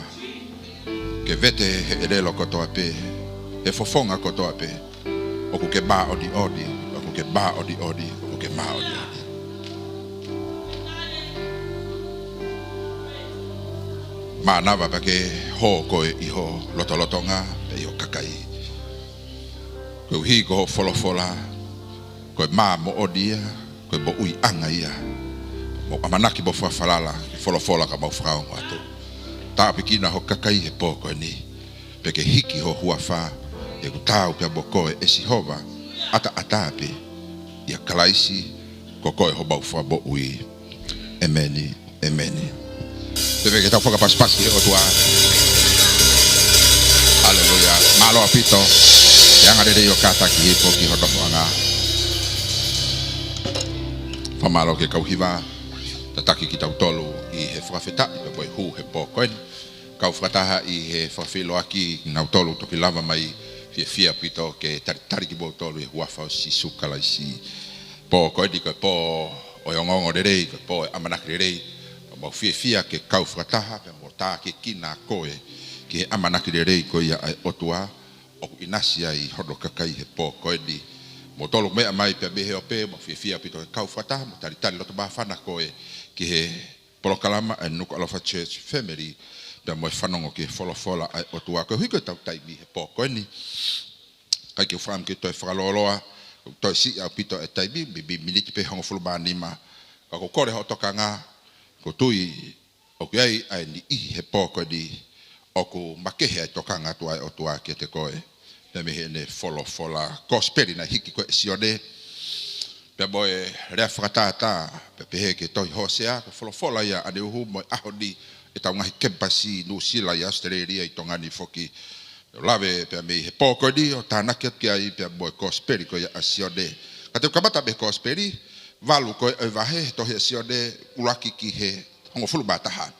Ke vete he ʻelelo kotoa pē, he fofonga kotoa pē. ʻOku ke māʻoniʻoni, ʻoku ke māʻoniʻoni, ʻoku ke māʻoniʻoni. Mānava pea ke hō koe ʻi ho lotolotonga, pea ʻi ho kakai. Koeʻuhi ko hoʻo folofola, ko e mā moʻoni ia, ko e moʻuiʻanga ia. Mou ʻamanaki mo fakafalala ki he folofola ka mou fakaongo atu. Tāpuekina ho kakai he pō ko eni. Pea ke hiki ho huafa, he ʻoku taau pea mo koe ʻe Sihova, ʻataʻatā pē ʻia Kalaisi, ko koe homau fakamoʻui. ʻEmeni, ʻemeni. Pea ke tau fakapasipasi ki he ʻOtua. Haleluia. Mālō ʻaupito. He anga lelei ʻo e kātaki he pō ki hono nofoʻanga. Fakamālō ki he kau hiva. Tataki kitautolu ʻi he fakafetaʻi pea mo e hū he pō ko eni. Kau fakataha ʻi he fakafeʻiloaki kinautolu toki lava mai, fiefia ʻaupito ke talitali kimoutolu ʻi he huafa ʻo Sīsū Kalaisi. Pō ko eni ko e pō ʻo e ongoongo lelei, ko e pō ʻo e ʻamanaki lelei. Mau fiefia ke kau fakataha pea mo tākiekina koe ki he ʻamanaki lelei ko ia ʻa e ʻOtua ʻoku ʻinasi ai hono kakai he pō ko eni. Moutolu meʻa mai pea mei he ope, mau fiefia ʻaupito ke kau fakataha mo talitali loto māfana koe ki he polokalama ʻa e Nukuʻalofa Church Family, pea mo e fanongo ki he folofola ʻa e ʻOtua. Koeʻuhi ko ʻetau taimi he pō ko eni, ʻikai ke u fakaʻamu ke toe fakalōloa, ʻoku toe siʻi ʻaupito e taimi, mei, mei miniti pē hongofulu mā nima. Ka ʻoku ou kole hoʻo tokanga, ʻoku ou tui ʻoku ʻi ai ʻa e niʻihi he pō ko eni ʻoku makehe ʻa e tokanga atu ʻa e ʻOtua kiate koe. Pea mei heʻene folofola, Kosipeli naʻe hiki ko ē ʻe Sione, pea mo e lea fakatātā, pea pehē ki he tohi Hōsea, ko e folofola ia ʻaneuhu mo e ʻaho ni ʻi heʻetau ngaahi kemipasi Nuʻusila, ʻi ʻAositelēlia, ʻi Tonga ni foki. ʻO lave pea mei he pō ko eni ʻo tānaki atu ki ai pea mo e Kosipeli ko ia ʻa Sione. Ka te u kamata mei he Kosipeli, valu ko ē ʻo e vahe he tohi ʻa Sione, ʻuluaki ki he hongofulu mā taha.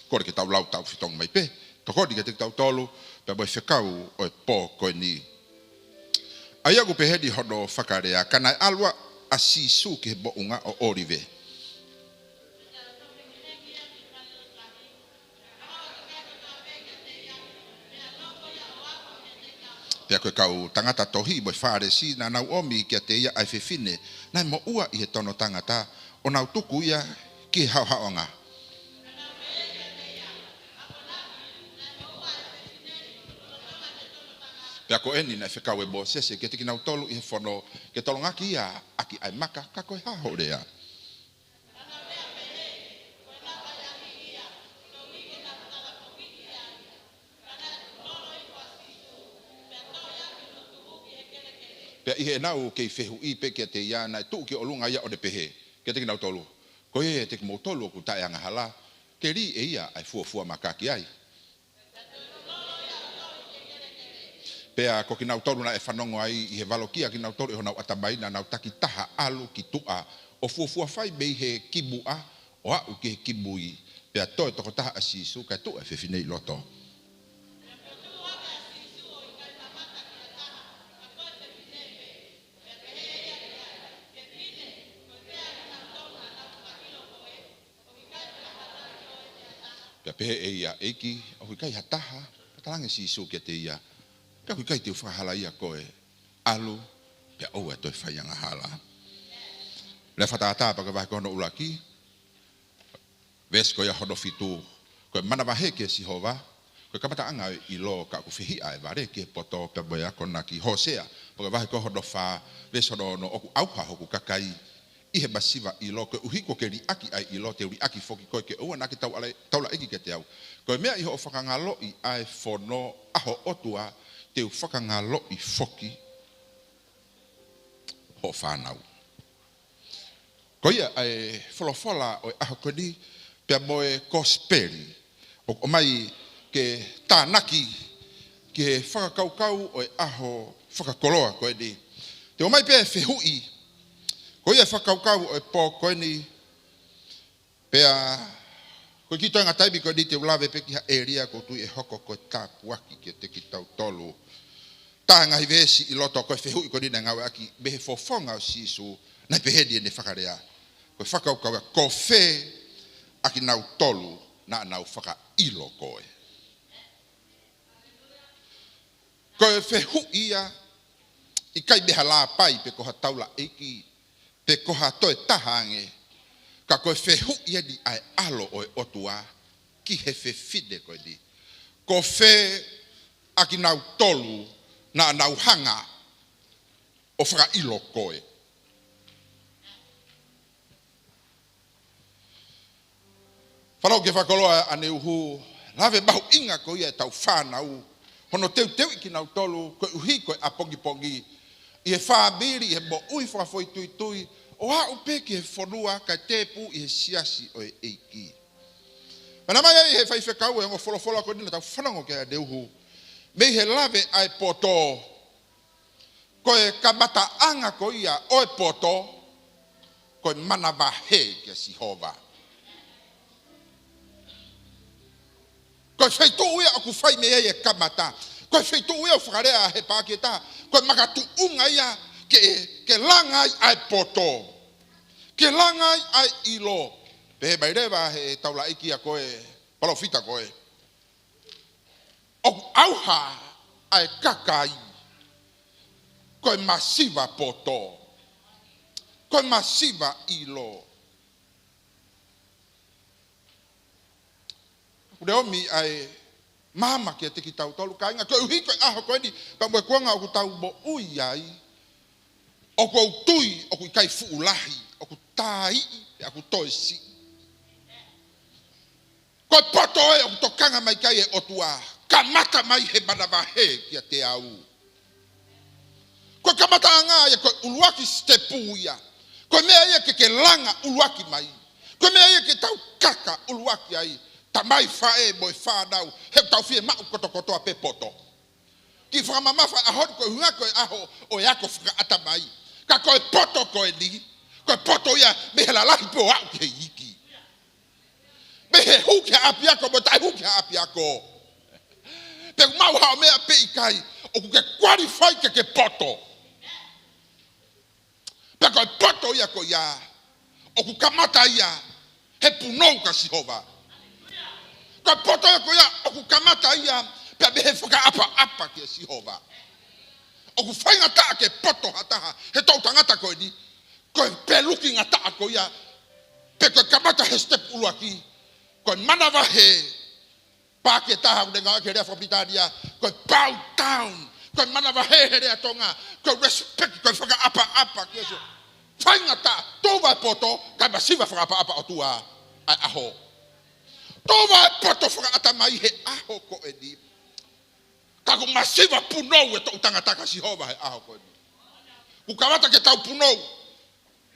Kole ke tau lau tau fetongi mai pē. Tokoni kiate kitautolu pea mo e fekau ʻo e pō ko eni. ʻA ia ʻoku pehē ni hono fakalea: Ka naʻe ʻalu ʻa Sīsū ki he moʻunga ʻo ʻŌlive. Pea ko e kau tangata tohi mo e Fālesi naʻa nau ʻomi kiate ia ʻa e fefine naʻe moʻua ʻi he tono tangata, ʻo nau tuku ia ki he haʻohaʻonga. Pea ko eni naʻe fekau ʻe Mōsese kiate kinautolu ʻi he fono, ke tolongaki ia ʻaki ʻa e maka, ka ko e hā hoʻo lea? Pea ʻi heʻenau kei fehuʻi pē kiate ia, naʻe tuʻu ki ʻolunga ia ʻo ne pehē kiate kinautolu: Ko ia ʻiate kimoutolu ʻoku taʻeangahala, ke lī ʻe ia ʻa e fuofua maka ki ai. Pea ko kinautolu naʻe fanongo ai, ʻi he valokia kinautolu ʻe honau ʻatamai, naʻa nau takitaha ʻalu ki tuʻa ʻo fuofua fai mei he kimuʻa ʻo aʻu ki he kimui. Pea toe tokotaha ʻa Sīsū kae tuʻu ʻa e fefine ʻi loto. Pea pehē ʻe ia: ʻEiki, ʻoku ʻikai ha taha. Pea talaange ʻe Sīsū kiate ia: Ka ʻoku ʻikai te u fakahalaia koe. ʻAlu, pea ʻoua ʻe toe fai angahala. Lea fakatātā, pea ko e vahe ko hono ʻuluaki, veesi ko ia hono fitu. Ko e manavahē kia Sihova ko e kamataʻanga ʻo e ʻilo, ka ʻoku fehiʻa ʻa e vale ki he poto pea mo e akonaki. Hōsea, pea ko e vahe ko hono fā, veesi hono ono: ʻOku ʻauha hoku kakai ʻi he masiva ʻilo, koeʻuhi kuo ke liʻaki ʻa e ʻilo, te u liʻaki foki koe, ke ʻoua naʻa ke taula-, taulaʻeiki kiate au. Ko e meʻa ʻi hoʻo fakangaloʻi ʻa e fono ʻa ho ʻOtua, te u fakangaloʻi foki hoʻo fānau. Ko ia ʻa e folofola ʻo e ʻaho ko eni, pea mo e Kosipeli ʻoku ʻomai ke tānaki ki he fakakaukau ʻo e ʻaho fakakoloa ko eni. Te u ʻomai pē ʻa e fehuʻi, ko ia e fakakaukau ʻo e pō ko eni. Pea ko e kiʻi toenga taimi ko eni te u lave pē ki ha ʻēlia ʻoku ou tui ʻe hoko ko e tāpuaki kiate kitautolu. Taha e ngaahi veesi ʻi loto ko e fehuʻi ko eni naʻe ngāueʻaki mei he fofonga ʻo Sīsū, naʻe pehē ni ʻene fakalea. Ko e fakakaukau ia: Ko fē ʻa kinautolu naʻa nau fakaʻilo koe? Ko e fehuʻi ia, ʻikai mei ha lāpai pe ko ha taulaʻeiki pe ko ha toe taha ange, ka ko e fehuʻi eni ʻa e ʻAlo ʻo e ʻOtua ki he fefine ko eni: Ko fē ʻa kinautolu naʻa nau hanga ʻo fakaʻilo koe? Pea lau ke fakakoloa ʻaneuhu, lave mahuʻinga ko ia ʻetau fānau, hono teuteuʻi kinautolu, koeʻuhi ko e ʻapongipongi, ʻi he fāmili, ʻi he moʻui fakafoʻituitui, ʻo aʻu pē ki he fonua kae tēpū ʻi he siasi ʻo e ʻEiki. Mana mai ai he faifekau e ongo folofola ko eni naʻa tau fanongo ki ai ʻaneuhu, mei he lave ʻa e poto, ko e kamataʻanga ko ia ʻo e poto, ko e manavahē kia Sihova. Ko e feituʻu ia ʻoku fai mei ai e kamata. Ko e feituʻu ia ʻoku fakalea he paaki ʻe taha, ko e makatuʻunga ia ke, ke langa ai ʻa e poto. Ke langa ai ʻa e ʻilo. Pehē mai leva he taulaʻeiki ia ko e palōfita ko e, ʻoku ʻauha ʻa e kakai ko e masiva poto, ko e masiva ʻilo. ʻOku ne ʻomi ʻa e maama kiate kitautolu, kāinga, koeʻuhi ko e ʻaho ko eni, pea mo e kuonga ʻoku tau moʻui ai, ʻoku ou tui ʻoku ʻikai fuʻu lahi ʻoku tāiʻi, pe ʻoku toe siʻi. Ko e poto ē ʻoku tokanga mai ki ai e ʻOtua, kamata mai he manavahē kiate au. Ko e kamataʻanga ia, ko e ʻuluaki sitepu ia. Ko e meʻa ia ke ke langa ʻuluaki mai. Ko e meʻa ia ke tau kaka ʻuluaki ai. Tamai, faʻē mo e fānau, he ʻoku tau fiemaʻu kotokotoa pē poto. Kiʻi fakamamafa ʻaho ni, ko e ʻuhinga ko e ʻaho ʻo e ako fakaʻatamai. Ka ko e poto ko eni, ko e poto ia mei he lalahi pē ʻo aʻu ki he iiki. Mei he hū ki he ʻapiako mo e taʻehū ki he ʻapiako. Pe ʻoku maʻu haʻo meʻa pe ʻikai, ʻoku ke qualify ke ke poto. Pea ko e poto ia ko ia ʻoku kamata ia he punou kia Sihova. Ko e poto ia ko ia ʻoku kamata ia pea mei he fakaʻapaʻapa kia Sihova. ʻOku faingataʻa ke poto ha taha he toʻutangata ko eni, ko e peluki ngataʻa ko ia, pe ko e kamata he step ʻuluaki, ko e manavahē. Paaki ʻe taha ʻoku ne ngāueʻaki e lea fakapilitānia, ko e bow down, ko e manavahē he lea Tonga, ko e respect, ko e fakaʻapaʻapa kia Sihova. Faingataʻa, tuʻu mai e poto, kae masiva fakaʻapaʻapa ʻOtua ʻa e ʻaho. Tuʻu mai e poto fakaʻatamai he ʻaho ko eni. Ka ʻoku masiva punou e toʻutangata kia Sihova he ʻaho ko eni. ʻOku kamata ke tau punou.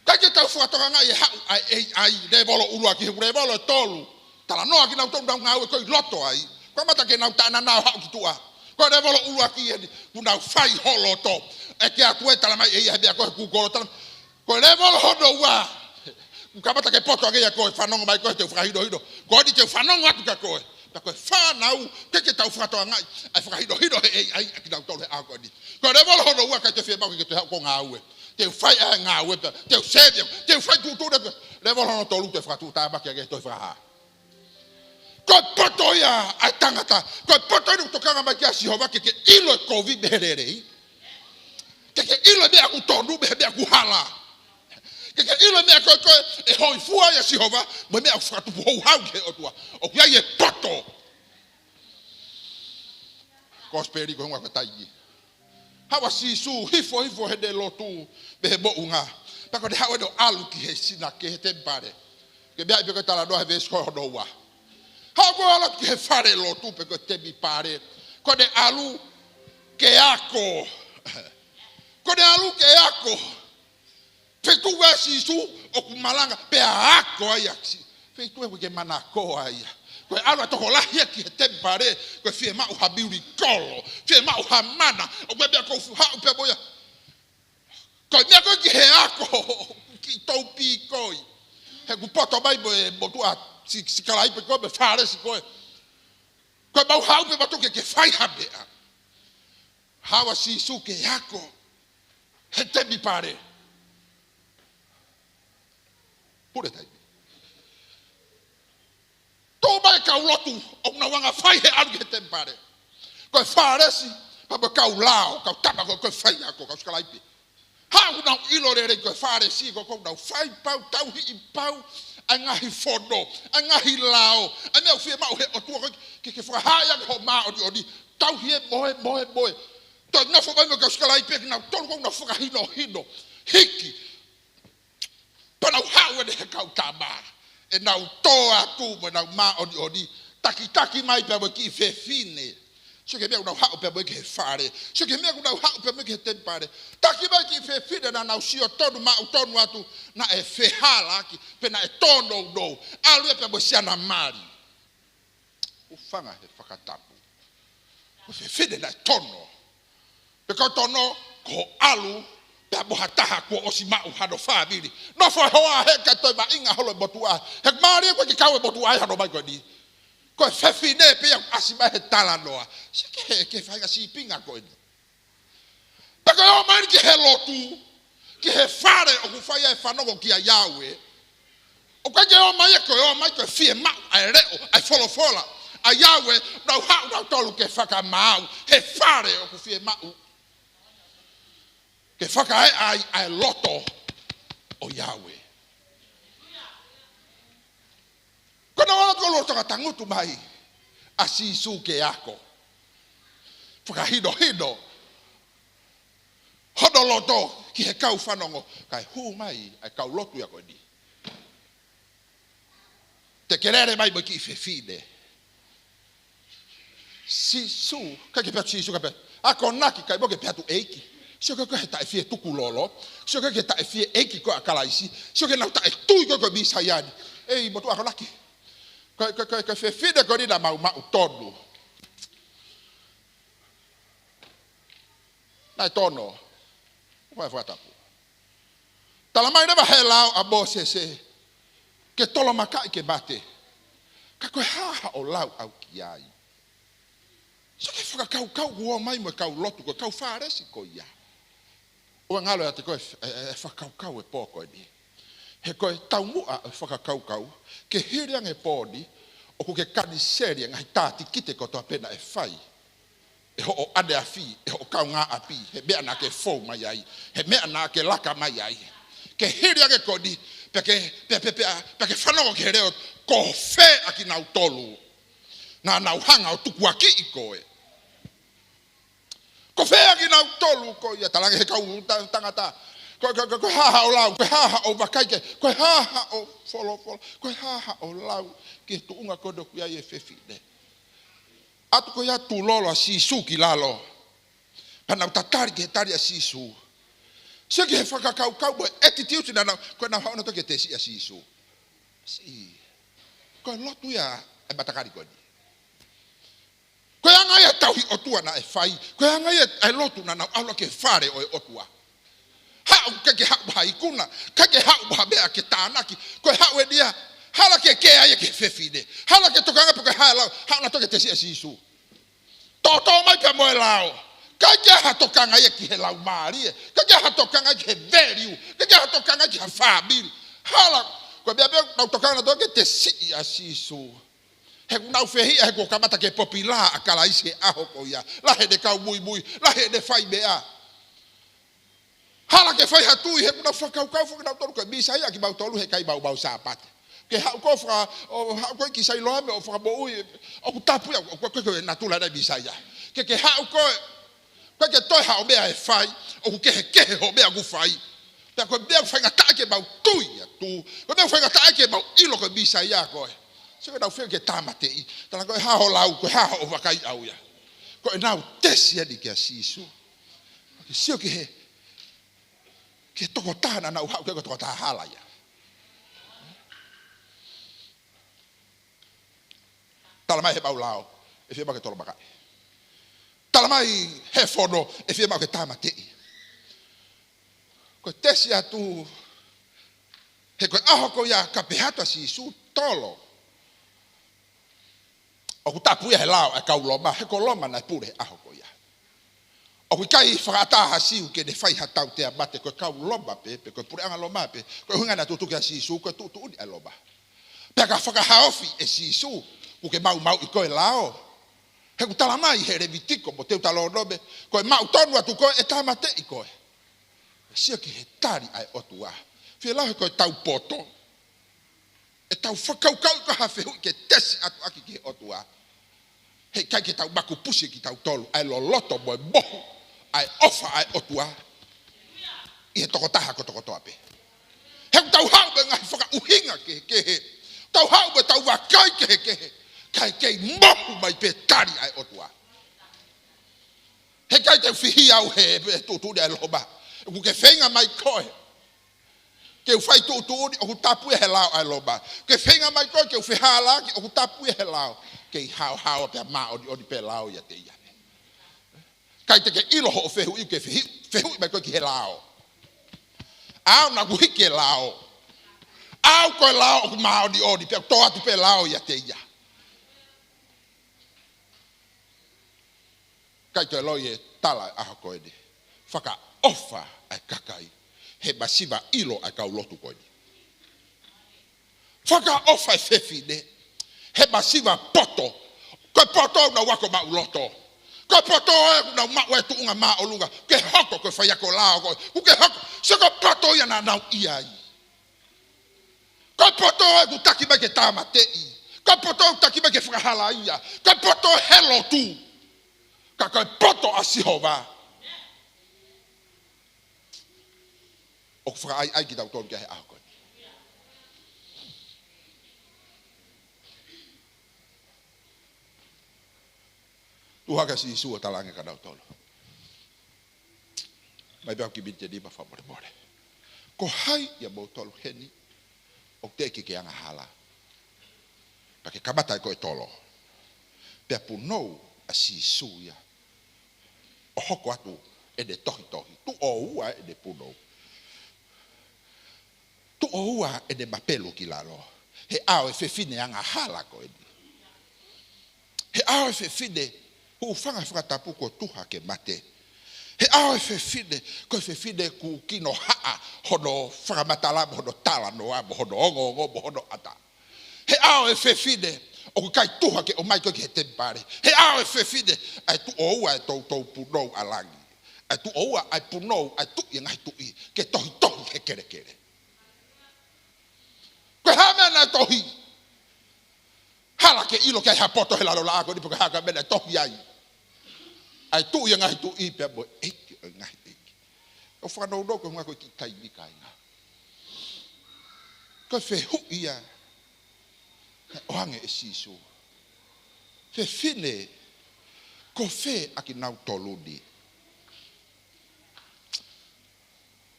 ʻIkai ke tau fakatokangaʻi e haʻu ʻa e A I, lēvolo ʻuluaki, he ʻoku lēvolo ʻe tolu. Talanoa kinautolu ʻoku nau ngāue ko ē ʻi loto ai. Kamata ke nau taʻenana ʻo haʻu ki tuʻa. Ko e lēvolo ʻuluaki eni, ʻoku nau fai ho loto. ʻEke atu e talamai ʻe ia he meʻa ko ē he Google, tala, ko e lēvolo hono ua, ʻoku kamata ke poto ange ia, ko e fanongo mai ko ē te u fakahinohino. Ko eni te u fanongo atu kia koe. Pea ko e fānau, ʻikai ke tau fakatokangaʻi ʻa e fakahinohino he A I ʻa kinautolu he ʻaho ko eni. Ko e lēvolo hono ua, ʻikai te fiemaʻu ke ke toe haʻu ʻo ngāue. Te u fai ʻa e ngāue pē, te u save, te u fai tuʻutuʻuni pē. Lēvolo hono tolu te u fakatuʻutāmaki ange, toe fakahā. Ko e poto ia ʻa e tangata. Ko e poto eni ʻoku tokanga mai ki ai ʻa Sihova ke ke ʻilo e kovi mei he lelei. Ke ke ʻilo e meʻa ʻoku tonu mei he meʻa ʻoku hala. Ke ke ʻilo e meʻa ko ē ʻe hōifua ai ʻa Sihova, mo e meʻa ʻoku fakatupu houhau ki he ʻOtua. ʻOku ʻi ai e poto. Kosipeli ko e ʻuhinga ko e taimi. Haʻu ʻa Sīsū, hifo, hifo heʻene lotu mei he moʻunga. Pea ko ʻene haʻu eni ʻo ʻalu ki he sinake, he temipale. Ke meaʻi pē ko e talanoa he veesi ko hono ua. Haʻu ko ē ʻo ʻalu ki he falelotu pe ko e temipale. Ko ʻene ʻalu ke ako. Ko ʻene ʻalu ke ako. Feituʻu ʻa Sīsū ʻoku malanga pea ako ai ʻa Sīsū. Feituʻu ʻoku ʻikai ke manakoa ia. Ko e ʻalu ʻa e tokolahi ia ki he temipale, ko e fiemaʻu ha milikolo, fiemaʻu ha mana, ʻoku ʻi ai e meʻa ʻoku ou haʻu pē mo ia. Ko e meʻa ko ē ki he ako, kiʻi toupīkoi. He ʻoku poto mai mo e motuʻa si-, sikalaipe ko ē, mo e Fālesi ko ē. Ko ʻemau haʻu pē mautolu ke, ke fai ha meʻa. Haʻu ʻa Sīsū ke ako he temipale. Pule taimi. Tuʻu mai e kau lotu ʻoku nau anga fai he ʻalu ki he temipale. Ko e Fālesi, pea mo e kau lao, kau tama ko ē, ko e faiako, kau sikalaipe. Haʻu ʻoku nau ʻilo lelei ko e Fālesi, ko ē ʻoku nau fai pau, tauhi pau ʻa e ngaahi fono, ʻa e ngaahi lao, ʻa e meʻa ʻoku fiemaʻu he ʻOtua ko ē ke, ke fakahā ʻaki hoʻo māʻoniʻoni, tauhi e mohe, mohe, mohe. Toe nofo mai mo e kau sikalaipe kinautolu ʻoku nau fakahinohino, hiki. Pea nau haʻu eni he kau tama. ʻenau tō atu mo ʻenau māʻoniʻoni, takitaki mai pea mo e kiʻi fefine. Sio ki he meʻa ʻoku nau haʻu pea mo ia ki he fale. Sio ki he meʻa ʻoku nau haʻu pea mo ia ki he temipale. Taki mai kiʻi fefine naʻa nau sio tonu maʻu tonu atu, naʻe fehālaaki, pe naʻe tōnounou. ʻAlu ia pea mo e siana mali. Hūfanga he fakatapu. Ko e fefine naʻe tono. Pe ko e tono, ko e ʻalu pea mo ha taha kuo ʻosi maʻu hano fāmili. Nofo he hoa he ka toe vaʻinga holo e motuʻa. He mālie ko e ke kau e motuʻa ʻi hano mai ko eni. Ko e fefine pē ia ʻoku ʻasi mai he talanoa. Sio ki he, ki he faʻahinga sīpinga ko eni. Pea ko e ō mai ki he lotu, ki he fale ʻoku fai ai e fanongo kia Yahweh. ʻOku ʻikai ke ō mai ia ko e ō mai ko e fiemaʻu ʻa e leʻo, ʻa e folofola ʻa Yahweh, nau haʻu nautolu ke fakamaau he fale ʻoku fiemaʻu ke fakaeʻa ai ʻa e loto ʻo Yahweh. Ko ʻenau ō atu ʻo lolotonga tangutu mai ʻa Sīsū ke ako. Fakahinohino hono loto ki he kau fanongo, kae hū mai ʻa e kau lotu ia ko eni. Te ke lele mai mo e kiʻi fefine. Sīsū, ʻikai ke pehē atu Sīsū, kae pehē, akonaki, ʻikai mo ke pehē atu ʻEiki. Sio ki he taʻefie tukulolo. Sio ki he taʻefie ʻEiki ko ē ʻa Kalaisi. Sio ki heʻenau taʻetui ko ē ko e Mīsaia ni. ʻEi, motuʻa akonaki. Ko e, ko e, ko e, ko e fefine ko eni naʻa mau maʻu tonu. Naʻe tono. Ko e fakatapu. Tala mai leva he lao ʻa Mōsese, ke tolomakaʻi ke mate. Ka ko e hā haʻo lau au ki ai? Sio ki he fakakaukau kuo ō mai mo e kau lotu, ko e kau Fālesi ko ia. ʻOua ngalo ʻiate koe e, e, e fakakaukau e pō ko eni. He ko e taumuʻa e fakakaukau, ke hili ange e pō ni, ʻoku ke kaniseli e ngaahi tātikite kotoa pē naʻe fai ʻe hoʻo ʻaneafi, ʻe hoʻo kaungāʻapi, he meʻa naʻa ke fou mai ai, he meʻa naʻa ke laka mai ai. Ke hili ange ko eni, pea ke, pea, pea, pea, pea ke fanongo ki he leʻo, ko fē ʻa kinautolu naʻa nau hanga ʻo tukuakiʻi koe? Ko fē ʻa kinautolu ko ia, tala ange he kau ta-, tangata. Ko, ko, ko, ko e hā haʻo lau, ko e hā haʻo vakai ki ai, ko e hā haʻo folofola, ko e hā haʻo lau ki he tuʻunga ko ē ʻoku ʻi ai e fefine. ʻAtu ko ia tulolo ʻa Sīsū ki lalo. Pea nau tatali ki he tali ʻa Sīsū. Sio ki he fakakaukau mo e attitude naʻa nau, ko ʻenau haʻu nautolu ke tesiʻi ʻa Sīsū. Siʻi. Ko e lotu ia e matakali ko eni. Ko e anga ia e tauhi ʻOtua naʻe fai. Ko e anga ia e lotu naʻa nau ʻalu ki he fale ʻo e ʻOtua. Haʻu, ʻikai ke haʻu mo ha ikuna, ʻikai ke haʻu mo ha meʻa ke tānaki. Ko e haʻu eni ia, hala ke kē ai ki he fefine. Hala ke tokanga pe ko e hā e lao, haʻu nautolu ke tesiʻi ʻa Sīsū. Toʻotoʻo mai pea mo e lao. ʻIkai ke ʻi ai ha tokanga ia ki he laumālie. ʻIkai ke ʻi ai ha tokanga ia ki he value. ʻIkai ke ʻi ai ha tokanga ia ki ha fāmili. Hala, ko e meʻa pē ʻoku nau tokanga nautolu ke tesiʻi ʻa Sīsū. He ʻoku nau fehiʻa, he kuo kamata ke popilā ʻa Kalaisi he ʻaho ko ia. Lahi ʻene kau muimui, lahi ʻene fai meʻa. Hala ke fai ha tui, he ʻoku nau fakakaukau foki nautolu ko e Mīsaia ʻa kimautolu he ʻikai maumau Sāpate. Ke haʻu koe faka-, ʻo haʻu koe ki Sailoame ʻo fakamoʻui, ʻoku tapu ia, ʻoku, ʻoku, ʻoku, ʻoku natula ʻa e Mīsaia. Ke, ke haʻu koe, ʻikai ke toe haʻo meʻa ʻe fai, ʻoku kehekehe hoʻo meʻa ʻoku fai. Pea ko e meʻa ʻoku faingataʻa ke mau tui atu. Ko e meʻa ʻoku faingataʻa ke mau ʻilo ko e Mīsaia koe. Sio ki heʻenau fehuʻi ke tāmateʻi. Tala ko e hā hoʻo lau, ko e hā hoʻo vakai ʻau ia. Ko ʻenau tesi eni kia Sīsū. Ke sio ki he, ki he tokotaha naʻa nau haʻu ki ai ko e tokotaha hala ia. Tala mai he mau lao, ʻe fiemaʻu ke tolomakaʻi. Tala mai he fono, ʻe fiemaʻu ke tāmateʻi. Ko e tesi atu, he ko e ʻaho ko ia ka pehē atu ʻa Sīsū tolo. ʻOku tapu ia he lao ʻa e kau Loma, he ko Loma naʻe pule he ʻaho ko ia. ʻOku ʻikai fakaʻatā ha Siu ke ne fai ha tautea mate, ko e kau Loma pē, pe ko e puleʻanga Loma pē, ko e ʻuhinga naʻe tutuki ʻa Sīsū, ko e tuʻutuʻuni ʻa e Loma. Pea ka fakahaofi ʻe Sīsū, ʻoku ke maumauʻi koe lao. He ʻoku tala mai he Levitiko mo Teutalōnome, ko e maʻu tonu atu koe ʻe tāmateʻi koe. Sio ki he tali ʻa e ʻOtua. Fie lau he ko e tau poto. ʻE tau fakakaukau ko ha fehuʻi ke tesi atu ʻaki ki he ʻOtua. He ʻikai ke tau makupusi kitautolu, ʻa e loloto mo e mohu, ʻa e ʻofa ʻa e ʻOtua. ʻI he tokotaha kotokotoa pē. He ʻoku tau haʻu mo e ngaahi fakaʻuhinga kehekehe. Tau haʻu mo tau vakai kehekehe, kae kei mohu mai pē tali ʻa e ʻOtua. Heʻikai te u fihi au he, he tuʻutuʻuni ʻa e Loma. ʻOku ke feinga mai koe ke u fai tuʻutuʻuni, ʻoku tapu ia he lao ʻa e Loma. Ke feinga mai koe ke u fehālaaki, ʻoku tapu ia he lao. Kei haohaoa pea māʻoniʻoni pē lao ʻiate ia. ʻIkai te ke ʻilo hoʻo fehuʻi, ke fehi-, fehuʻi mai koe ki he lao. ʻAu naʻa ku hiki e lao. ʻAu ko e lao ʻoku māʻoniʻoni, pea tō atu pē lao ʻiate ia. ʻIkai toe loi e tala ʻa e ʻaho ko eni. Fakaʻofa ʻa e kakai he masiva ʻilo ʻa e kau lotu ko eni. Fakaʻofa e fefine he masiva poto. Ko e poto ʻoku nau ako maʻuloto. Ko e poto ʻoku nau maʻu e tuʻunga māʻolunga. Ke hoko ko e faiako lao ko ē. ʻOku ke hoko, sio ko e poto ia naʻa nau ʻi ai. Ko e poto ʻoku taki mai ke tāmateʻi. Ko e poto ʻoku taki mai ke fakahalaia. Ko e poto he lotu. Ka ko e poto ʻa Sihova. ʻOku fakaʻaiʻai kitautolu ki ai he ʻaho ko eni. Tuʻu hake ʻa Sīsū ʻo talaange kia nautolu. Mai pē au ki miniti ʻe nima fakamolemole. Ko hai ʻia moutolu heni ʻoku teʻeki ke angahala? Pea ke kamata ʻe koe ʻo tolo. Pea punou ʻa Sīsū ia ʻo hoko atu ʻene tohitohi. Tuʻo ua ʻene punou. Tuʻo ua ʻene mapelu ki lalo. He ʻao e fefine angahala ko eni. He ʻao e fefine, hūfanga he fakatapu kuo tuha ke mate. He ʻao e fefine, ko e fefine kuo kinohaʻa hono fakamatala mo hono talanoa mo hono ongoongo mo hono ʻata. He ʻao e fefine, ʻoku ʻikai tuha ke ʻomai koe ki he temipale. He ʻao e fefine, ʻa e tuʻo ua e toutou punou ʻa langi. ʻA e tuʻo ua ʻa e punou ʻa e Tuʻi ʻo e ngaahi tuʻi, ke tohitohi he kelekele. Ko e hā e meʻa naʻe tohi? Hala ke ʻilo ke ʻi ai ha poto he lalo laʻā ko eni pe ko e hā e meʻa naʻe tohi ai. ʻA e Tuʻi ʻo e ngaahi tuʻi pea mo e ʻEiki ʻo e ngaahi ʻeiki. ʻOku fakanounou ko e ngaahi ko e kiʻi taimi kāinga. Ko e fehuʻi ia naʻe ʻoange ʻe Sīsū. Fefine, ko fē ʻa kinautolu ni?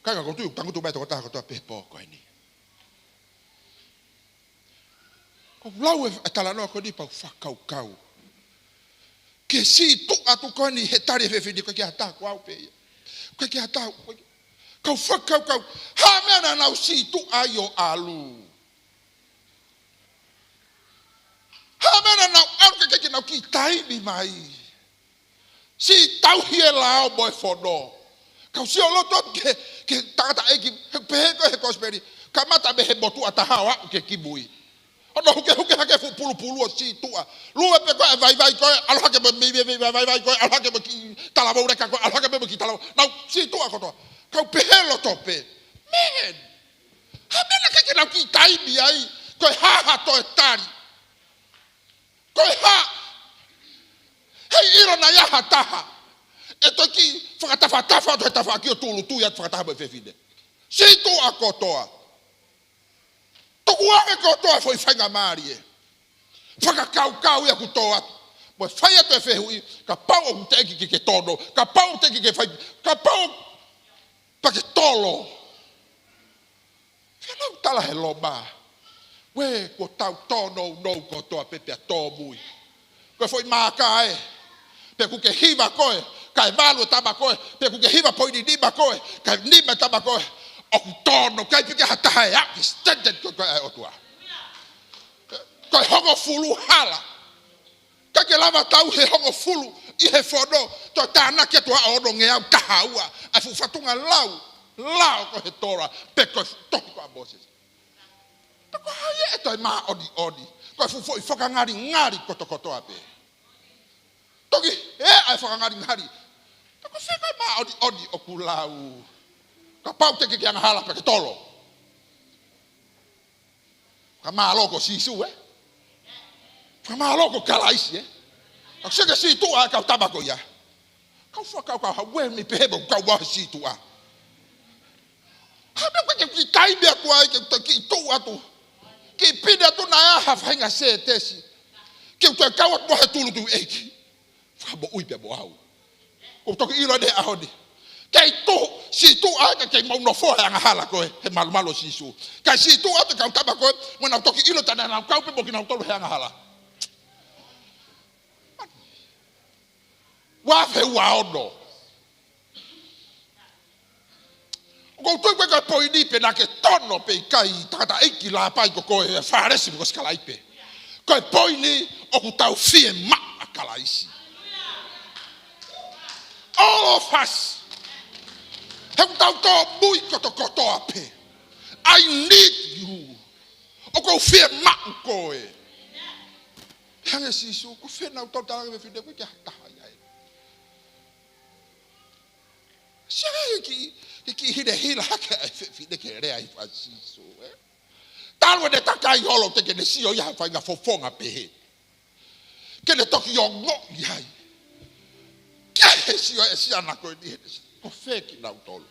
Kāinga, ʻoku ou tui ʻoku tangutu mai e tokotaha kotoa pē he pō ko eni. ʻOku ou lau e, e talanoa ko eni pea u fakakaukau. Ke sītuʻa atu ko eni he tali e fefine, ko e kiʻi ʻata ko au pē ia. Ko e kiʻi ʻata, ko e kiʻi, kau fakakaukau. Hā e meʻa naʻa nau sītuʻa ai ʻo ʻalu? Hā e meʻa naʻa nau ʻalu ke, ke, ke nau kiʻi taimi mai? Siʻi tauhi e lao mo e fono. Kau sio loto ki he, ki he tangataʻeiki, he pehē ko ē he kosipeli, kamata mei he motuʻa taha ʻo aʻu ki he kimui. Hono hukehuke hake fuʻu pulupulu ʻo sītuʻa. Lue pē ko ē e vaivai ko ē, ʻalu hake mo e mei, mei, mei, vaivai ko ē, ʻalu hake mo e kiʻi talavou leka ko ē, ʻalu hake pē mo e kiʻi talavou. Nau sītuʻa kotoa. Kau pehē loto pē. Man. Hā e meʻa naʻe ʻikai ke nau kiʻi taimi ai, ko e hā ha toe tali? Ko e hā? Heiʻilo naʻa ʻi ai ha taha ʻe toki fakatafatafa atu he tafaʻaki ʻo tūʻulutui atu fakataha mo e fefine. Sītuʻa kotoa. Tukuange kotoa e foʻi faingamālie. Fakakaukau ia kuo tō atu. Mo e fai atu e fehuʻi, kapau ʻoku teʻeki ke ke tono, kapau ʻoku teʻeki ke fai, kapau pea ke tolo. Fēfē ʻoku tala he Loma? Uē, kuo tau tōnounou kotoa pē pea tōmui. Ko e foʻi maaka ē. Pe ʻoku ke hiva koe, kae valu e tama ko ē. Pe ʻoku ke hiva poini nima koe, kae nima e tama ko ē. ʻOku tono, ʻikai pē ke ha taha ʻe aʻu ki he standard ko ē ʻa e ʻOtua. Ko e hongofulu hala. ʻIkai ke lava tau he hongofulu ʻi he fono, toe tānaki atu ʻa e onongeau taha ua, ʻa e fuʻu fatunga lau, lao ko ē he Tola, pe ko e tohi ko ē ʻa Mōsese. Pea ko hai ʻe toe māʻoniʻoni, ko e fuʻu foʻi fakangalingali kotokotoa pē. Toki ʻe ʻai fakangalingali. Pea ko fē ʻa e māʻoniʻoni ʻoku lau? Kapau te ke angahala pea ke tolo. Fakamālō ko Sīsū, ē? Fakamālō ko Kalaisi, ē? Ka sio ki he sītuʻa ʻa e kau tama ko ia. Kau fakakaukau, hā, uē, mei pehē mo kau ʻa e sītuʻa. Hā e meʻa ʻoku ke kiʻi taimi atu ai ke u kiʻi tuʻu atu. Kiʻi pine atu naʻe ʻi ai ha faʻahinga sētesi. Ke u toe kau atu mo he tulutuiʻeiki. Fakamoʻui pea mo au. ʻOku ou toki ʻilo ʻeni he ʻaho ni. Kei tuʻu, sītuʻa ai ka kei mou nofoa he angahala ko ē, he malumalu ʻo Sīsū. Kae sītuʻa atu e kau tama ko ē, mo nau toki ʻilo tā naʻa nau kau pē mo kinautolu he angahala. Ua afe ua ono. ʻOku ou tui ko e poini pe naʻa ke tono pe ʻikai, tangataʻeiki lāpai ko koe, Fālesi pe ko e sikalaipe. Ko e poini ʻoku tau fiemaʻu ʻa Kalaisi. All of us. He ʻoku tau tōmui kotokotoa pē. I need you. ʻOku ou fiemaʻu koe. Hangē Sīsū, ko fē nautolu, tala ange fefine, ʻoku ʻikai ke ha taha ia ē. Sio ki, ki, ki hine hila hake ai fefine ke lea ai fā Sīsū, ē. Talu ʻene takai holo teʻeki ke ne sio ia ha faʻahinga fofonga pehē. Ke ne toki ongoʻi ai. Ke he sio e siana ko eni he ne sio. Ko fē kinautolu.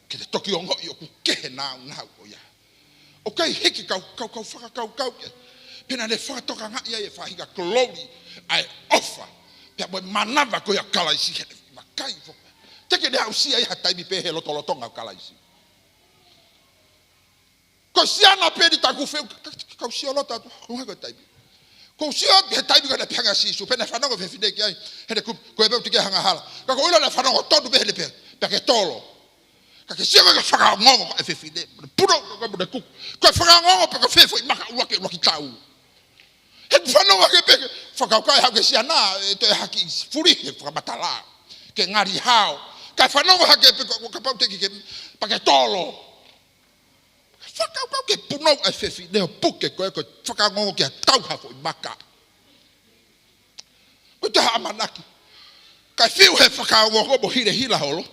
Ke te toki ongoʻi ʻoku kehe nāunau ʻo ia. ʻOku ʻikai hiki kau, kau, kau fakakaukau ke. Pe naʻa ne fakatokangaʻi ai e faʻahinga kololi ʻa e ʻofa. Pea mo e manava ko ia ʻa Kalaisi he ne vakai foki. Teʻeki ke ne aʻusia ia ha taimi pē he lotolotonga ʻo Kalaisi. Ko e siana pē eni taku feu, kau sio loto atu, ko e hā ko e taimi. Ko e sio atu he taimi ko ē naʻe pehē ange ʻa Sīsū, pea naʻe fanongo e fefine ki ai, he ne ku, ko e pē ʻoku teʻeki ke angahala. Ka ʻoku ou ʻilo naʻe fanongo tonu pē he ne pehē, pea ke tolo. Ka ke sio ko e fakaongoongo ʻa e fefine, mo ne puno, ko e mo ne kuku. Ko e fakaongoongo pē ko fē foʻi maka ʻuluaki, ʻuluaki tau. He ʻoku fanongo hake pē, fakakaukau ʻe haʻu ki he siana, ʻe toe haki fuli he fakamatala. Ke ngali hao. Kae fanongo hake pē ko, ko kapau teʻeki ke, pea ke tolo. Fakakaukau ke punou ʻa e fefine ʻo puke ko e, ko e fakaongoongo ke tau ha foʻi maka. Ko e taha ʻamanaki. Kae fiu he fakaongoongo mo hilehila holo.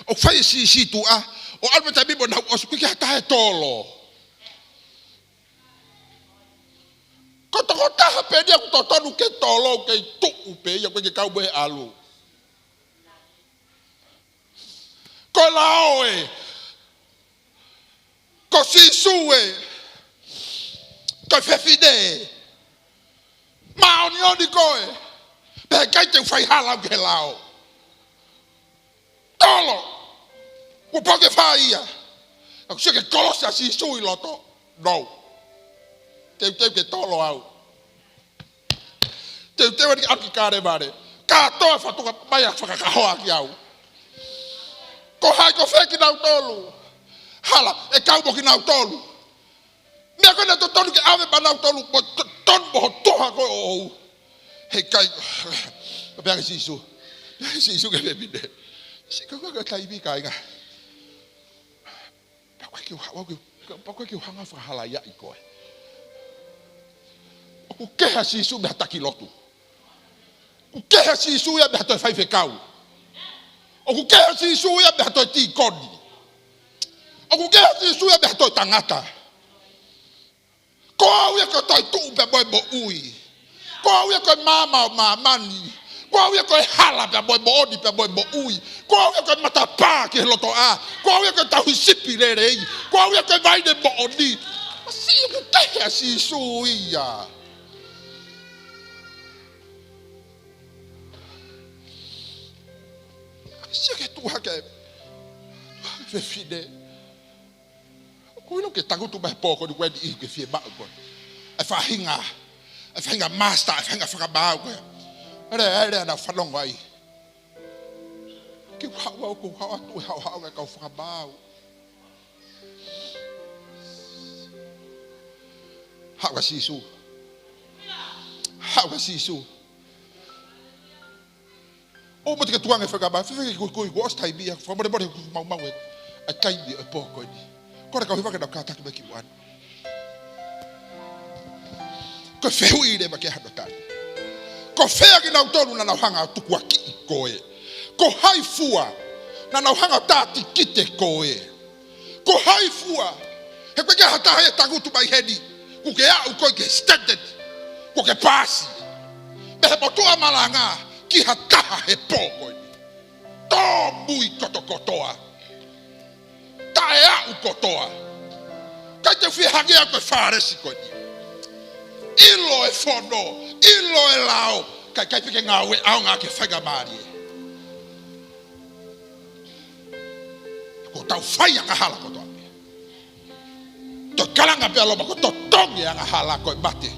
ʻO fai e sīsītuʻa. ʻO ʻalu mo e taimi mo nau ʻosi ʻoku ʻikai ha taha ʻe tolo. Ko e tokotaha pē eni ʻoku totonu ke tolo, kei tuʻu pē ia ʻoku ʻikai ke kau mo e ʻalu. Ko e lao ē. Ko Sīsū ē. Ko e fefine ē. Māʻoniʻoni koe. Pea ʻikai te u fai hala au ki he lao. Tolo. Kuo pau ke fai ia. ʻOku sio ke kolosi ʻa Sīsū ʻi loto. No. Teuteu ke tolo au. Teuteu eni ʻaki Kalevale. Kātoa fatunga mai ʻa fakakahoa ki au. Ko hai ko fē kinautolu. Hala, ʻe kau mo kinautolu. Meʻa ko ē naʻe totonu ke ʻave maʻanautolu, mo to-, tonu mo ho toha ko ē ʻoʻou. He ʻikai, pea pehē ange Sīsū. Sīsū ki he fefine. Sīsū ko e taimi kāinga. Pea ʻoku ʻikai ke u ha-, ʻoku ʻikai, pea ʻoku ʻikai ke u hanga fakahalaiaʻi koe. ʻOku kehe ʻa Sīsū mei ha taki lotu. ʻOku kehe ʻa Sīsū ia mei ha toe faifekau. ʻOku kehe ʻa Sīsū ia mei ha toe tīkoni. ʻOku kehe ʻa Sīsū ia mei ha toe tangata. Ko au ia ko e toetuʻu pea mo e moʻui. Ko au ia ko e maama ʻo māmani. Ko au ia ko e hala pea mo e moʻoni pea mo e moʻui. Ko au ia ko e matapā ki he lotoʻā. Ko au ia ko e tauhi sipi lelei. Ko au ia ko e vaine moʻoni. Sio ʻoku kehe ʻa Sīsū ia. Sio ki he tuʻu hake. Tuʻu hake fefine. ʻOku ou ʻilo ʻoku ke tangutu mai he pō ko eni ʻoku ʻi ai e niʻihi ʻoku ke fiemaʻu koe. ʻA e faʻahinga, ʻa e faʻahinga master, ʻa e faʻahinga fakamaau ko ē. ʻEle, ʻele, naʻa fanongo ai. Ke u haʻu au, ke u haʻu atu, ʻe haʻu, haʻu, ʻe kau fakamaau. Haʻu kia Sīsū. Haʻu kia Sīsū. ʻO mo te ke tuanga faka ba, fefeka ki kui kui, kuo ʻosi taimi ia, fakamolemole kuo mau mau e, ʻa e taimi ʻo e pō ko eni. Ko e kau hiva ke nau kātaki mai ki muʻa ni. Ko e fehuʻi leva ke hano tali. Ko fē ʻa kinautolu naʻa nau hanga ʻo tukuakiʻi koe. Ko hai fua, naʻa nau hanga ʻo tātikite koe. Ko hai fua, he ʻoku ʻikai ha taha ʻe tangutu mai heni, kuo ke aʻu koe ki he standard, kuo ke paasi. Mei he motuʻa malanga, ki ha taha he pō ko eni. Tōmui kotokotoa. kotoa. ʻIkai te u fie hangē au ko e Fālesi ko eni. ʻIlo e fono, ʻilo e lao, ka ʻikai pē ke ngāueʻaonga ke faingamālie. Ko ʻetau fai angahala kotoa pē. Toe kalanga pē ʻa Loma ko e totongi e angahala ko e mate.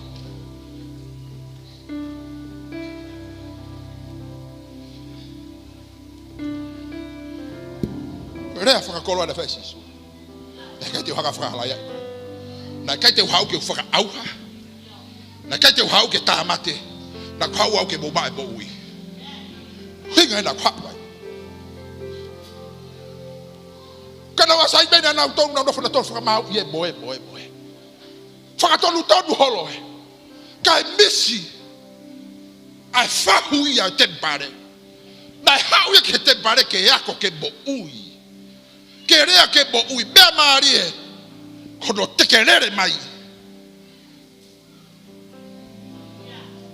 Lea fakakoloa naʻe fai ʻe Sīsū. Naʻe ʻikai te u hanga ʻo fakahalaia. Naʻe ʻikai te u haʻu ke u fakaʻauha. Naʻe ʻikai te u haʻu ke tāmate. Naʻá ku haʻu au ke mou maʻu e moʻui. Hinga ena kuo haʻu ai. Ka naʻe ʻosi ʻi ai pē ʻenau tonu, nau nofo nautolu ʻo fakamāuʻi e moe, moe, moe. Fakatonutonu holo ē. Kae misi ʻa e fahu ia ʻo e temipale. Naʻe haʻu ia ki he temipale ke ako ke moʻui. Ke lea ke moʻui. Meʻa mālie ē, ko hono tekelele mai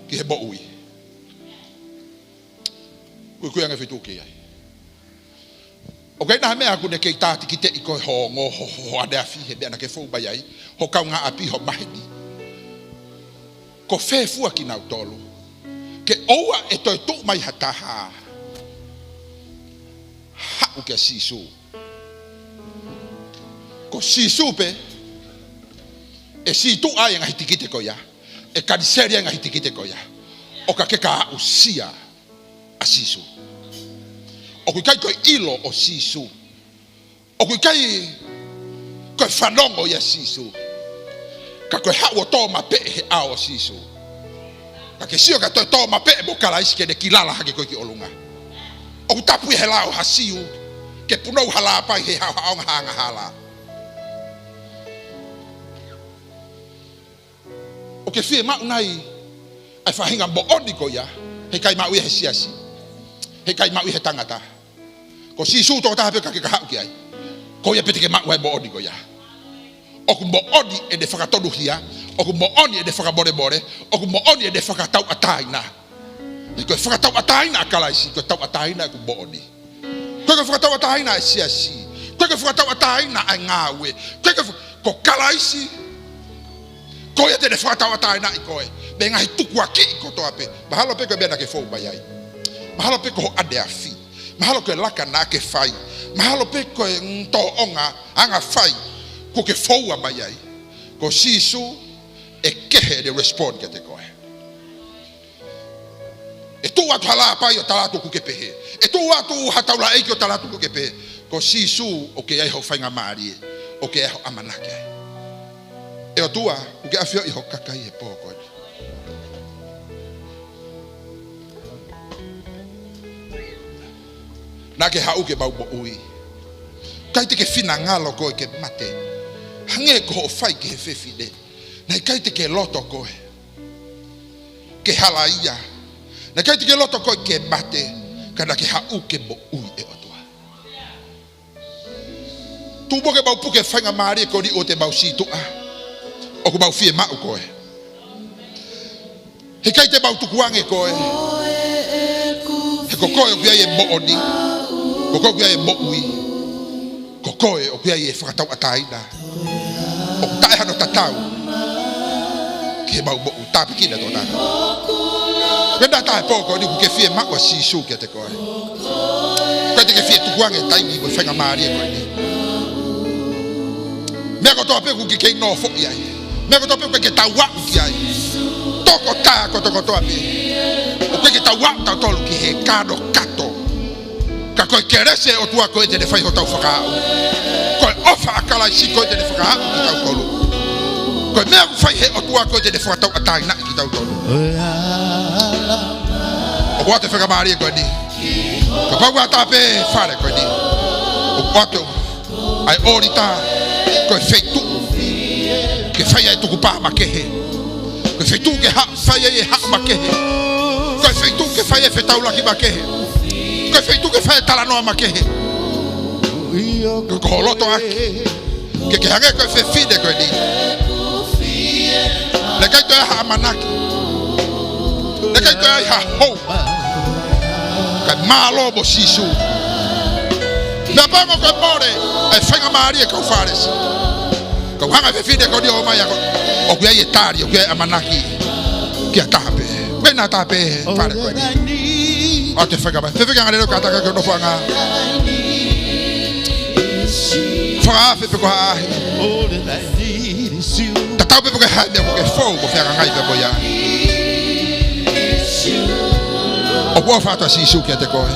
ki he moʻui. Kuikui ange feituʻu ke ʻi ai. ʻOku ʻi ai nai ha meʻa ʻokú ne kei tātikiteʻi koe, ho ongo, ho, ho, ho ʻaneafi, he meʻa naʻá ke fou mai ai, ho kaungāʻapi, ho maheni. Ko fē fua kinautolu? Ke ʻoua ʻe toe tuʻu mai ha taha. Haʻu kia Sīsū. Ko Sīsū pē ʻe sītuʻa ai e ngaahi tikite ko ia, ʻe kaniseli ai e ngaahi tikite ko ia, ʻo ka ke ka aʻusia ʻa Sīsū. ʻOku ʻikai ko e ʻilo ʻo Sīsū. ʻOku ʻikai ko e fanongo ia ʻa Sīsū. Ka ko e haʻu ʻo tōmapeʻe he ʻao ʻo Sīsū. Ka ke sio ka toe tōmapeʻe mo Kalaisi ke ne kilala hake koe ki ʻolunga. ʻOku tapu ia he lao ʻa ha Siu ke punou ha lāpai he haʻohaʻonga ha angahala. ʻOkú ke fiemaʻu nai ʻa e faʻahinga moʻoni ko ia? Heʻikai maʻu ia he siasi. Heʻikai maʻu ia he tangata. Ko Sīsū tokotaha pē ka ke ka haʻu ki ai, ko ia pē te ke maʻu ai e moʻoni ko ia. ʻOku moʻoni ʻene fakatonuhia, ʻoku moʻoni ʻene fakamolemole, ʻoku moʻoni ʻene fakatauʻatāina. He ko e fakatauʻatāina ʻa Kalaisi, ko e tauʻatāina ʻoku moʻoni. ʻIkai ko e fakatauʻatāina ʻa e siasi. ʻIkai ko e fakatauʻatāina ʻa e ngāue. ʻIkai ko e fa-, ko Kalaisi, ko ia te ne fakatauʻatāinaʻi koe mei he ngaahi tukuakiʻi kotoa pē. Mahalo pē ko e meʻa naʻá ke fou mai ai. Mahalo pē ko ho ʻaneafi. Mahalo ko e laka naʻá ke fai. Mahalo pē ko e, mm, tōʻonga anga fai kuó ke foua mai ai. Ko Sīsū ʻe kehe ʻene respond kiate koe. ʻE tuʻu atu ha lāpai ʻo tala atu ʻokú ke pehē. ʻE tuʻu atu ha taulaʻeiki ʻo tala atu ʻokú ke pehē. Ko Sīsū ʻoku ʻi ai hoʻo faingamālie, ʻoku ʻi ai hoʻo ʻamanaki ai. ʻE ʻOtua, ʻokú ke ʻafioʻi ho kakai he pō ko eni. Naʻá ke haʻu ke mau moʻui. ʻIkai te ke finangalo koe ke mate. Hangē ko hoʻo fai ki he fefine. Naʻe ʻikai te ke loto koe ke halaia. Naʻe ʻikai te ke loto koe ke mate, ka naʻá ke haʻu ke moʻui, ʻe ʻOtua. Tuku muʻa ke mau puke e faingamālie ko eni ʻoku te mau sītuʻa. ʻOku mau fiemaʻu koe. Heʻikai te mau tukuange koe. He ko koe ʻoku ʻi ai e moʻoni. Ko koe ʻoku ʻi ai e moʻui. Ko koe ʻoku ʻi ai e fakatauʻatāina. ʻOku taʻe hano tatau ki heʻemau moʻui. Tāpuekina e tokotaha. Pea ʻi he taha e pō ko eni ʻokú ke fiemaʻu ʻa Sīsū kiate koe. ʻIkai te ke fie tukuange e taimi mo e faingamālie ko eni. Meʻa kotoa pē ʻokú ke kei nofoʻi ai. Meʻa kotoa pē ʻokú ke tau aʻu ki ai. Tokotaha kotokotoa pē. ʻOku ʻikai ke tau aʻu tautolu ki he kano kato. Ka ko e kelesi ʻa e ʻOtua ko ia te ne fai hotau fakaaʻu. Ko e ʻofa ʻa Kalaisi ko ia te ne fakaaʻu kitautolu. Ko e meʻa ʻoku fai ʻe he ʻOtua ko ia te ne fakatauʻatāinaʻi kitautolu. ʻOku ʻoatu e faingamālie ko eni. Kapau ʻe ʻatā pē fale ko eni. ʻOku ʻoatu ʻa e ʻōlita, ko e feituʻu ke fai ai e tukupā makehe. Ko e feituʻu ke haʻu, fai ai e haʻu makehe. Ko e feituʻu ke fai ai e fetaulaki makehe. Ko e feituʻu ke fai ai e talanoa makehe. Ko, ko ho loto ʻaki. Ke ke hangē ko e fefine ko eni. Naʻe ʻikai toe ʻi ai ha ʻamanaki. Naʻe ʻikai toe ʻi ai ha hope. Kae mālō mo Sīsū. Meʻapango ko e mole ʻa e faingamālie ʻa e kau Fālesi. Kau hanga ʻe he fefine ko eni ʻo ʻomai ʻa e, ʻoku ʻi ai e tali, ʻoku ʻi ai e ʻamanaki ki ha taha pē. Meʻa taha pē he fale ko eni. ʻOatu e faingamālie. Fefeka ngale leo kātaki ki hono nofoʻanga. Fakaafe pe ko ha ʻaʻahi. Tatau pē pe ko e hā e meʻa ʻoku ke fou mo fehangahangai pea mo ia. ʻOku ʻofa atu ʻa Sīsū kiate koe.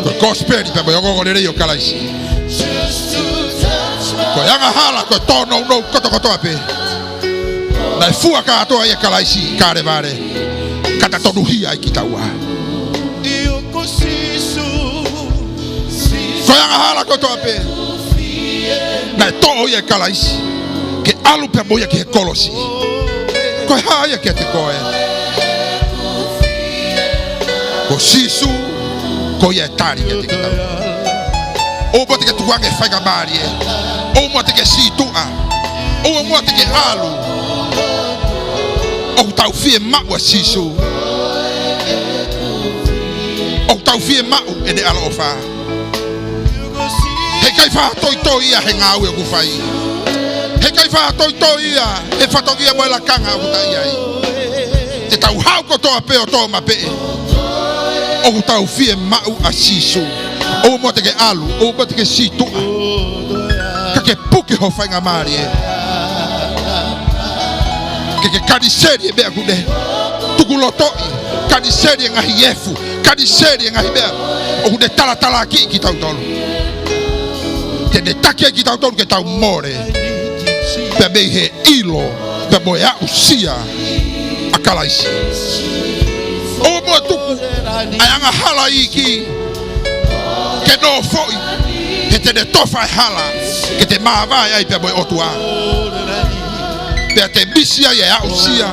Ko e kosipeli pea mo e ongoongolelei ʻo Kalaisi. Ko e angahala, ko e tōnounou kotokotoa pē. Naʻe fua kātoa ʻia Kalaisi ʻi Kalevale. Ka ta tonuhia ai kitaua. Ko e angahala kotoa pē naʻe toʻo ʻia Kalaisi ke ʻalu pea mo ia ki he kolosi. Ko e hā ia kiate koe? Ko Sīsū, ko ia e tali kiate kitaua. ʻOua muʻa te ke tukuange faingamālie. ʻOua muʻa te ke sītuʻa. ʻOua muʻa te ke ʻalu. ʻOku tau fiemaʻu ʻa Sīsū. ʻOku tau fiemaʻu ʻene ʻaloʻofa. Heʻikai fakatoitoi ia he ngāue ʻoku fai. Heʻikai fakatoitoi ia he fatongia mo e lakanga ʻoku ta ʻi ai. Te tau haʻu kotoa pē ʻo tōmapeʻe. ʻOku tau fiemaʻu ʻa Sīsū. ʻOua muʻa te ke ʻalu, ʻoua muʻa te ke sītuʻa. Ka ke puke ho faingamālie. Ke ke kaniseli e meʻa ʻoku ne tukulotoʻi. Kaniseli e ngaahi efu. Kaniseli e ngaahi meʻa ʻoku ne talatalakiʻi kitautolu. Te ne taki ai kitautolu ke tau mole pea mei he ʻilo pea mo e aʻusia ʻa Kalaisi. ʻOua muʻa tuku ʻa e angahala iiki ke nofoʻi, he te ne tofa e hala ke te māvae ai pea mo e ʻOtua. Pea te misi ai e aʻusia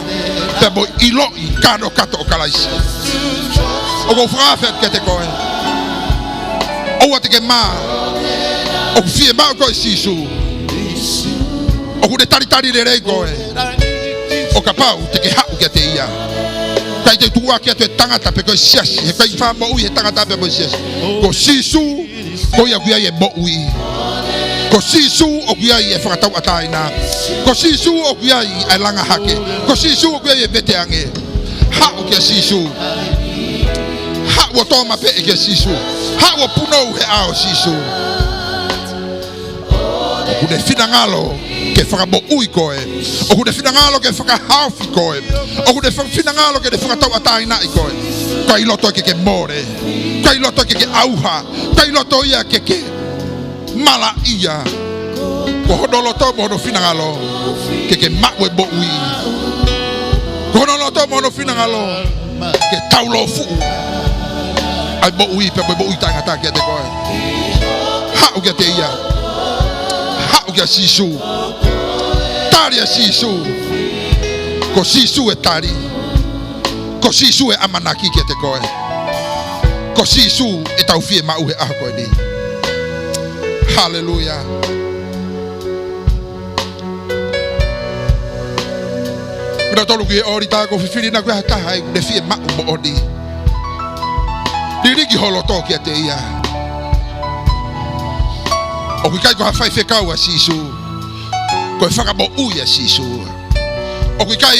pea mo e ʻiloʻi kānokato ʻo Kalaisi. ʻOku ou fakaafe atu kiate koe. ʻOua te ke mā. ʻOku fiemaʻu koe ʻe Sīsū. ʻOku ne talitali lelei koe. ʻO kapau te ke haʻu kiate ia. ʻIkai te u tukuakiʻi atu e tangata pe ko e siasi. Heʻikai fakamoʻui he tangata pe ko e siasi. Ko Sīsū, ko ia ʻoku ʻi ai e moʻui. Ko Sīsū ʻoku ʻi ai e fakatauʻatāina. Ko Sīsū ʻoku ʻi ai e langa hake. Ko Sīsū ʻoku ʻi ai e veteange. Haʻu kia Sīsū. Haʻu ʻo tōmapeʻe kia Sīsū. Haʻu ʻo punou he ʻao ʻo Sīsū. ʻOku ne finangalo ke fakamoʻui koe. ʻOku ne finangalo ke fakahaofi koe. ʻOku ne fa-, finangalo ke ne fakatauʻatāinaʻi koe. ʻIkai loto ke ke mole. ʻIkai loto ke ke ʻauha. ʻIkai loto ia ke ke malaʻia. Ko hono loto mo hono finangalo ke ke maʻu e moʻui. Ko hono loto mo hono finangalo ke taulōfuʻu ʻa e moʻui pea mo e moʻui taʻengata kiate koe. Haʻu kiate ia. Haʻu kia Sīsū. Tali ʻa Sīsū. Ko Sīsū e tali. Ko Sīsū e ʻamanaki kiate koe. Ko Sīsū ʻetau fiemaʻu he ʻaho ko eni. Haleluia. Kinautolu ki he ʻōlita, ʻoku ou fifili naʻa ʻoku ʻi ai ha taha ʻoku ne fiemaʻu moʻoni. Liliki ho loto kiate ia. ʻOku ʻikai ko ha faifekau ʻa Sīsū. Ko e fakamoʻui ʻa Sīsū. ʻOku ʻikai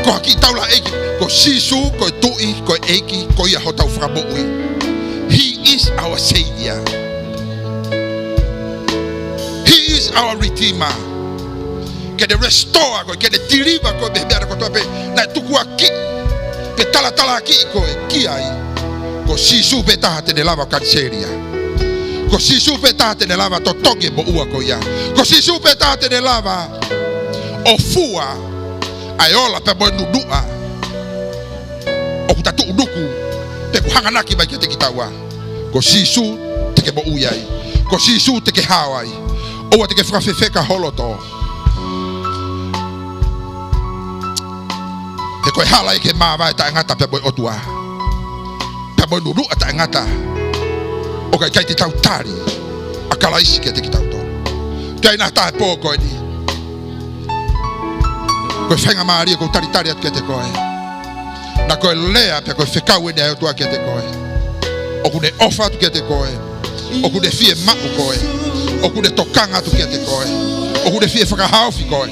ko ha kiʻi taulaʻeiki. Ko Sīsū, ko e Tuʻi, ko e ʻEiki, ko ia hotau Fakamoʻui. He is our Savior. He is our Redeemer. Ke ne restore koe, ke ne deliver koe mei he meʻa kotoa pē naʻe tukuakiʻi pe talatalakiʻi koe ki ai. Ko Sīsū pē taha te ne lava ʻo kaniseli ia. Ko Sīsū pē taha te ne lava ʻo totongi e moʻua ko ia. Ko Sīsū pē taha te ne lava ʻo fua ʻa e ola pea mo e nunuʻa ʻoku ta tuʻunuku pe ʻoku hanganaki mai kiate kitaua. Ko Sīsū te ke moʻui ai. Ko Sīsū te ke hao ai. ʻOua te ke fakafefeka ho loto. He ko e hala ia ki he māvae taʻengata pea mo e ʻOtua. Pea mo e nunuʻa taʻengata. ʻOku ʻikai te tau tali ʻa Kalaisi kiate kitautolu. Te ai na tae pō ko eni. Ko e faingamālie ʻoku ou talitali atu kiate koe. Naʻa ko e lea pea ko e fekau eni ʻa e ʻOtua kiate koe. ʻOku ne ʻofa atu kiate koe. ʻOku ne fiemaʻu koe. ʻOku ne tokanga atu kiate koe. ʻOku ne fie fakahaofi koe.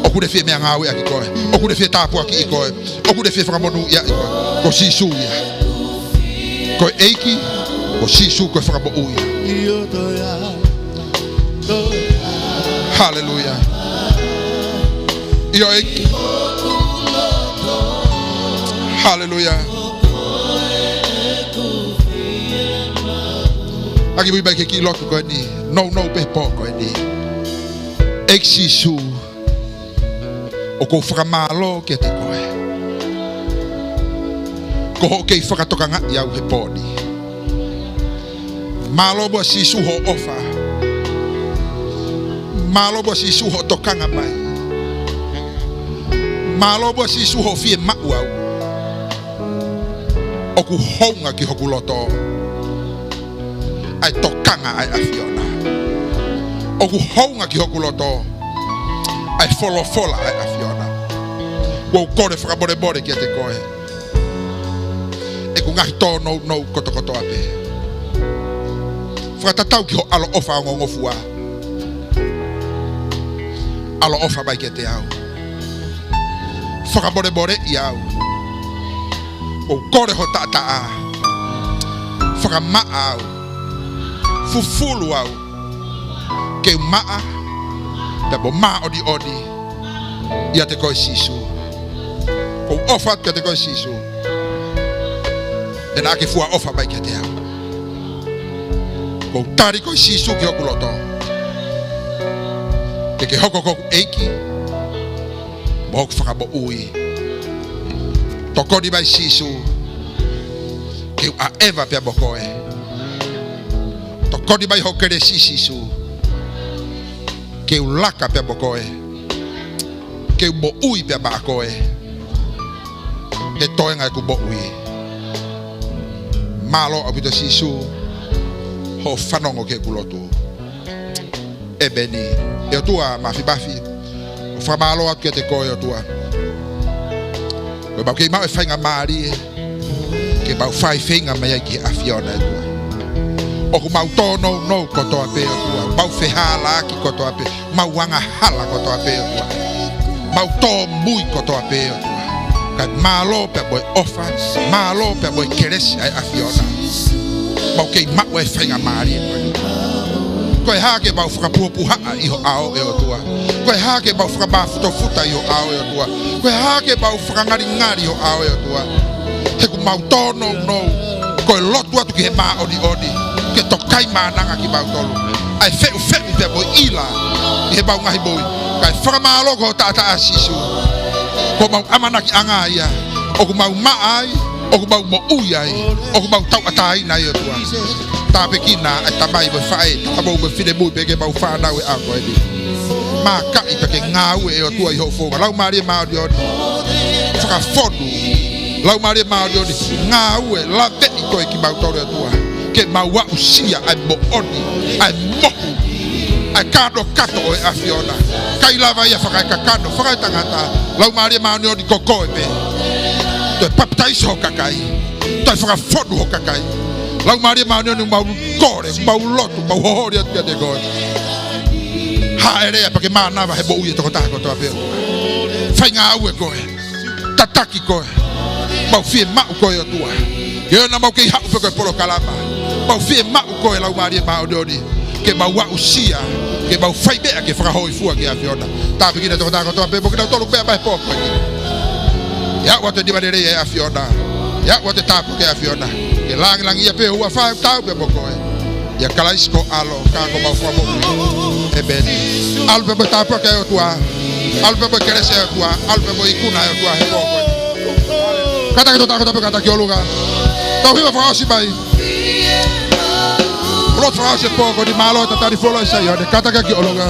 ʻOku ne fie meʻangāueʻaki koe. ʻOku ne fie tāpuakiʻi koe. ʻOku ne fie fakamonūʻiaʻi koe. Ko Sīsū ia. Ko e ʻEiki, ko Sīsū ko e Fakamoʻui. Haleluia. ʻIo ʻEiki. Haleluia. ʻAki mui mai ki he kiʻi lotu ko eni. Nounou pē he pō ko eni. ʻEiki Sīsū, ʻoku ou fakamālō kiate koe. Ko hoʻo kei fakatokangaʻi au he pō ni. Mālō muʻa Sīsū hoʻo ʻofa. Mālō muʻa Sīsū hoʻo tokanga mai. Mālō muʻa Sīsū hoʻo fiemaʻu au. ʻOku hounga ki hoku loto ʻa e tokanga ʻa e ʻAfiona. ʻOku hounga ki hoku loto ʻa e folofola ʻa e ʻAfiona. ʻOku ou kole fakamolemole kiate koe ʻeku ngaahi tōnounou kotokotoa pē. Fakatatau ki ho ʻaloʻofa ongongofua. ʻAloʻofa mai kiate au. Fakamolemoleʻi au. ʻOku ou kole ho taʻataʻa. Fakamaʻa au. Fufulu au. Ke u maʻa pea mo māʻoniʻoni ʻiate koe Sīsū. ʻOku ou ʻofa atu kiate koe Sīsū. Pea naʻa ke fua ʻofa mai kiate au. ʻOku ou tali koe Sīsū ki hoku loto. Ke ke hoko ko hoku ʻEiki mo hoku Fakamoʻui. Tokoni mai Sīsū ke u ʻaʻeva pea mo koe. Tokoni mai ho kelesi Sīsū ke u laka pea mo koe. Ke u moʻui pea maʻa koe he toenga ʻeku moʻui. Mālō ʻaupito Sīsū hoʻo fanongo ki heʻeku lotu. ʻEmeni. ʻE ʻOtua Māfimafi, ʻoku ou fakamālō atu kiate koe ʻOtua. Ko ʻemau kei maʻu e faingamālie ke mau fai feinga mai ai ki he ʻAfiona ʻOtua. ʻOku mau tōnounou kotoa pē ʻOtua. Mau fehālaaki kotoa pē. Mau angahala kotoa pē ʻOtua. Mau tōmui kotoa pē ʻOtua. Kae mālō pea mo e ʻofa, mālō pea mo e kelesi ʻa e ʻAfiona. Mau kei maʻu e faingamālie ko ē. Ko e hā ke mau fakapuhapuhaʻa ʻi ho ʻao ʻe ʻOtua. Ko e hā ke mau fakamafutofuta ʻi ho ʻao ʻe ʻOtua. Ko e hā ke mau fakangalingali ʻi ho ʻao ʻe ʻOtua. He ʻoku mau tōnounou ko e lotu atu ki he māʻoniʻoni ke tokaimānanga kimautolu ʻa e feʻufeʻu pea mo e ʻila ʻi heʻemau ngaahi moʻui. Kae fakamālō ko ho taʻataʻa Sīsū. Ko homau ʻamanakiʻanga ia. ʻOku mau maʻa ai, ʻoku mau moʻui ai, ʻoku mau tauʻatāina ai ʻOtua. Tāpuekina ʻa e tamai mo e faʻē, talavou mo e finemui pea ke mau fānau he ʻaho ko eni. Mākaʻi pea ke ngāue ʻe ʻOtua ʻi hoʻo founga. Laumālie Māʻoniʻoni, fakafonu. Laumālie Māʻoniʻoni, ngāue, laveʻi koe kimautolu ʻOtua. Ke mau aʻusia ʻa e moʻoni, ʻa e mohu, ʻa e kanokato ʻo e ʻAfiona. ʻIkai lava ia fakaekakano, fakaetangata. Laumālie Māʻoniʻoni ko koe pē. Toe papitaiso ho kakai. Toe fakafonu ho kakai. Laumālie Māʻoniʻoni mau kole, mau lotu, mau hoholi atu kiate koe. Hāʻele pea ke mānava he moʻui ʻa e tokotaha kotoa pē. Fai ngāue koe. Tataki koe. Mau fiemaʻu koe ʻOtua. ʻIo naʻa mau kei haʻu pē ko e polokalama. Mau fiemaʻu koe Laumālie Māʻoniʻoni. Ke mau aʻusia, ke mau fai meʻa ke fakahōifua ki he ʻAfiona. Tāpuekina e tokotaha kotoa pē mo kinautolu pē mai he pō ko eni. ʻE aʻu atu e nima lelei ʻa e ʻAfiona. ʻE aʻu atu e tāpuaki ʻa e ʻAfiona. Ke lāngilangiʻia pē ho huafa ʻoku taau pē mo koe. ʻIa Kalaisi ko ho ʻAlo, ka ko homau Fakamoʻui. ʻEmeni. ʻAlu pē mo e tāpuaki ʻa e ʻOtua. ʻAlu pē mo e kelesi ʻa e ʻOtua. ʻAlu pē mo e ikuna ʻa e ʻOtua he pō ko eni. Kātaki e tokotaha kotoa pē, kātaki ki ʻolunga. Tau hiva fakaʻosi mai. Lotu fakaʻosi he pō ko eni. Mālō e tatali fuoloa ʻi Saione. Kātaki ki ʻolunga.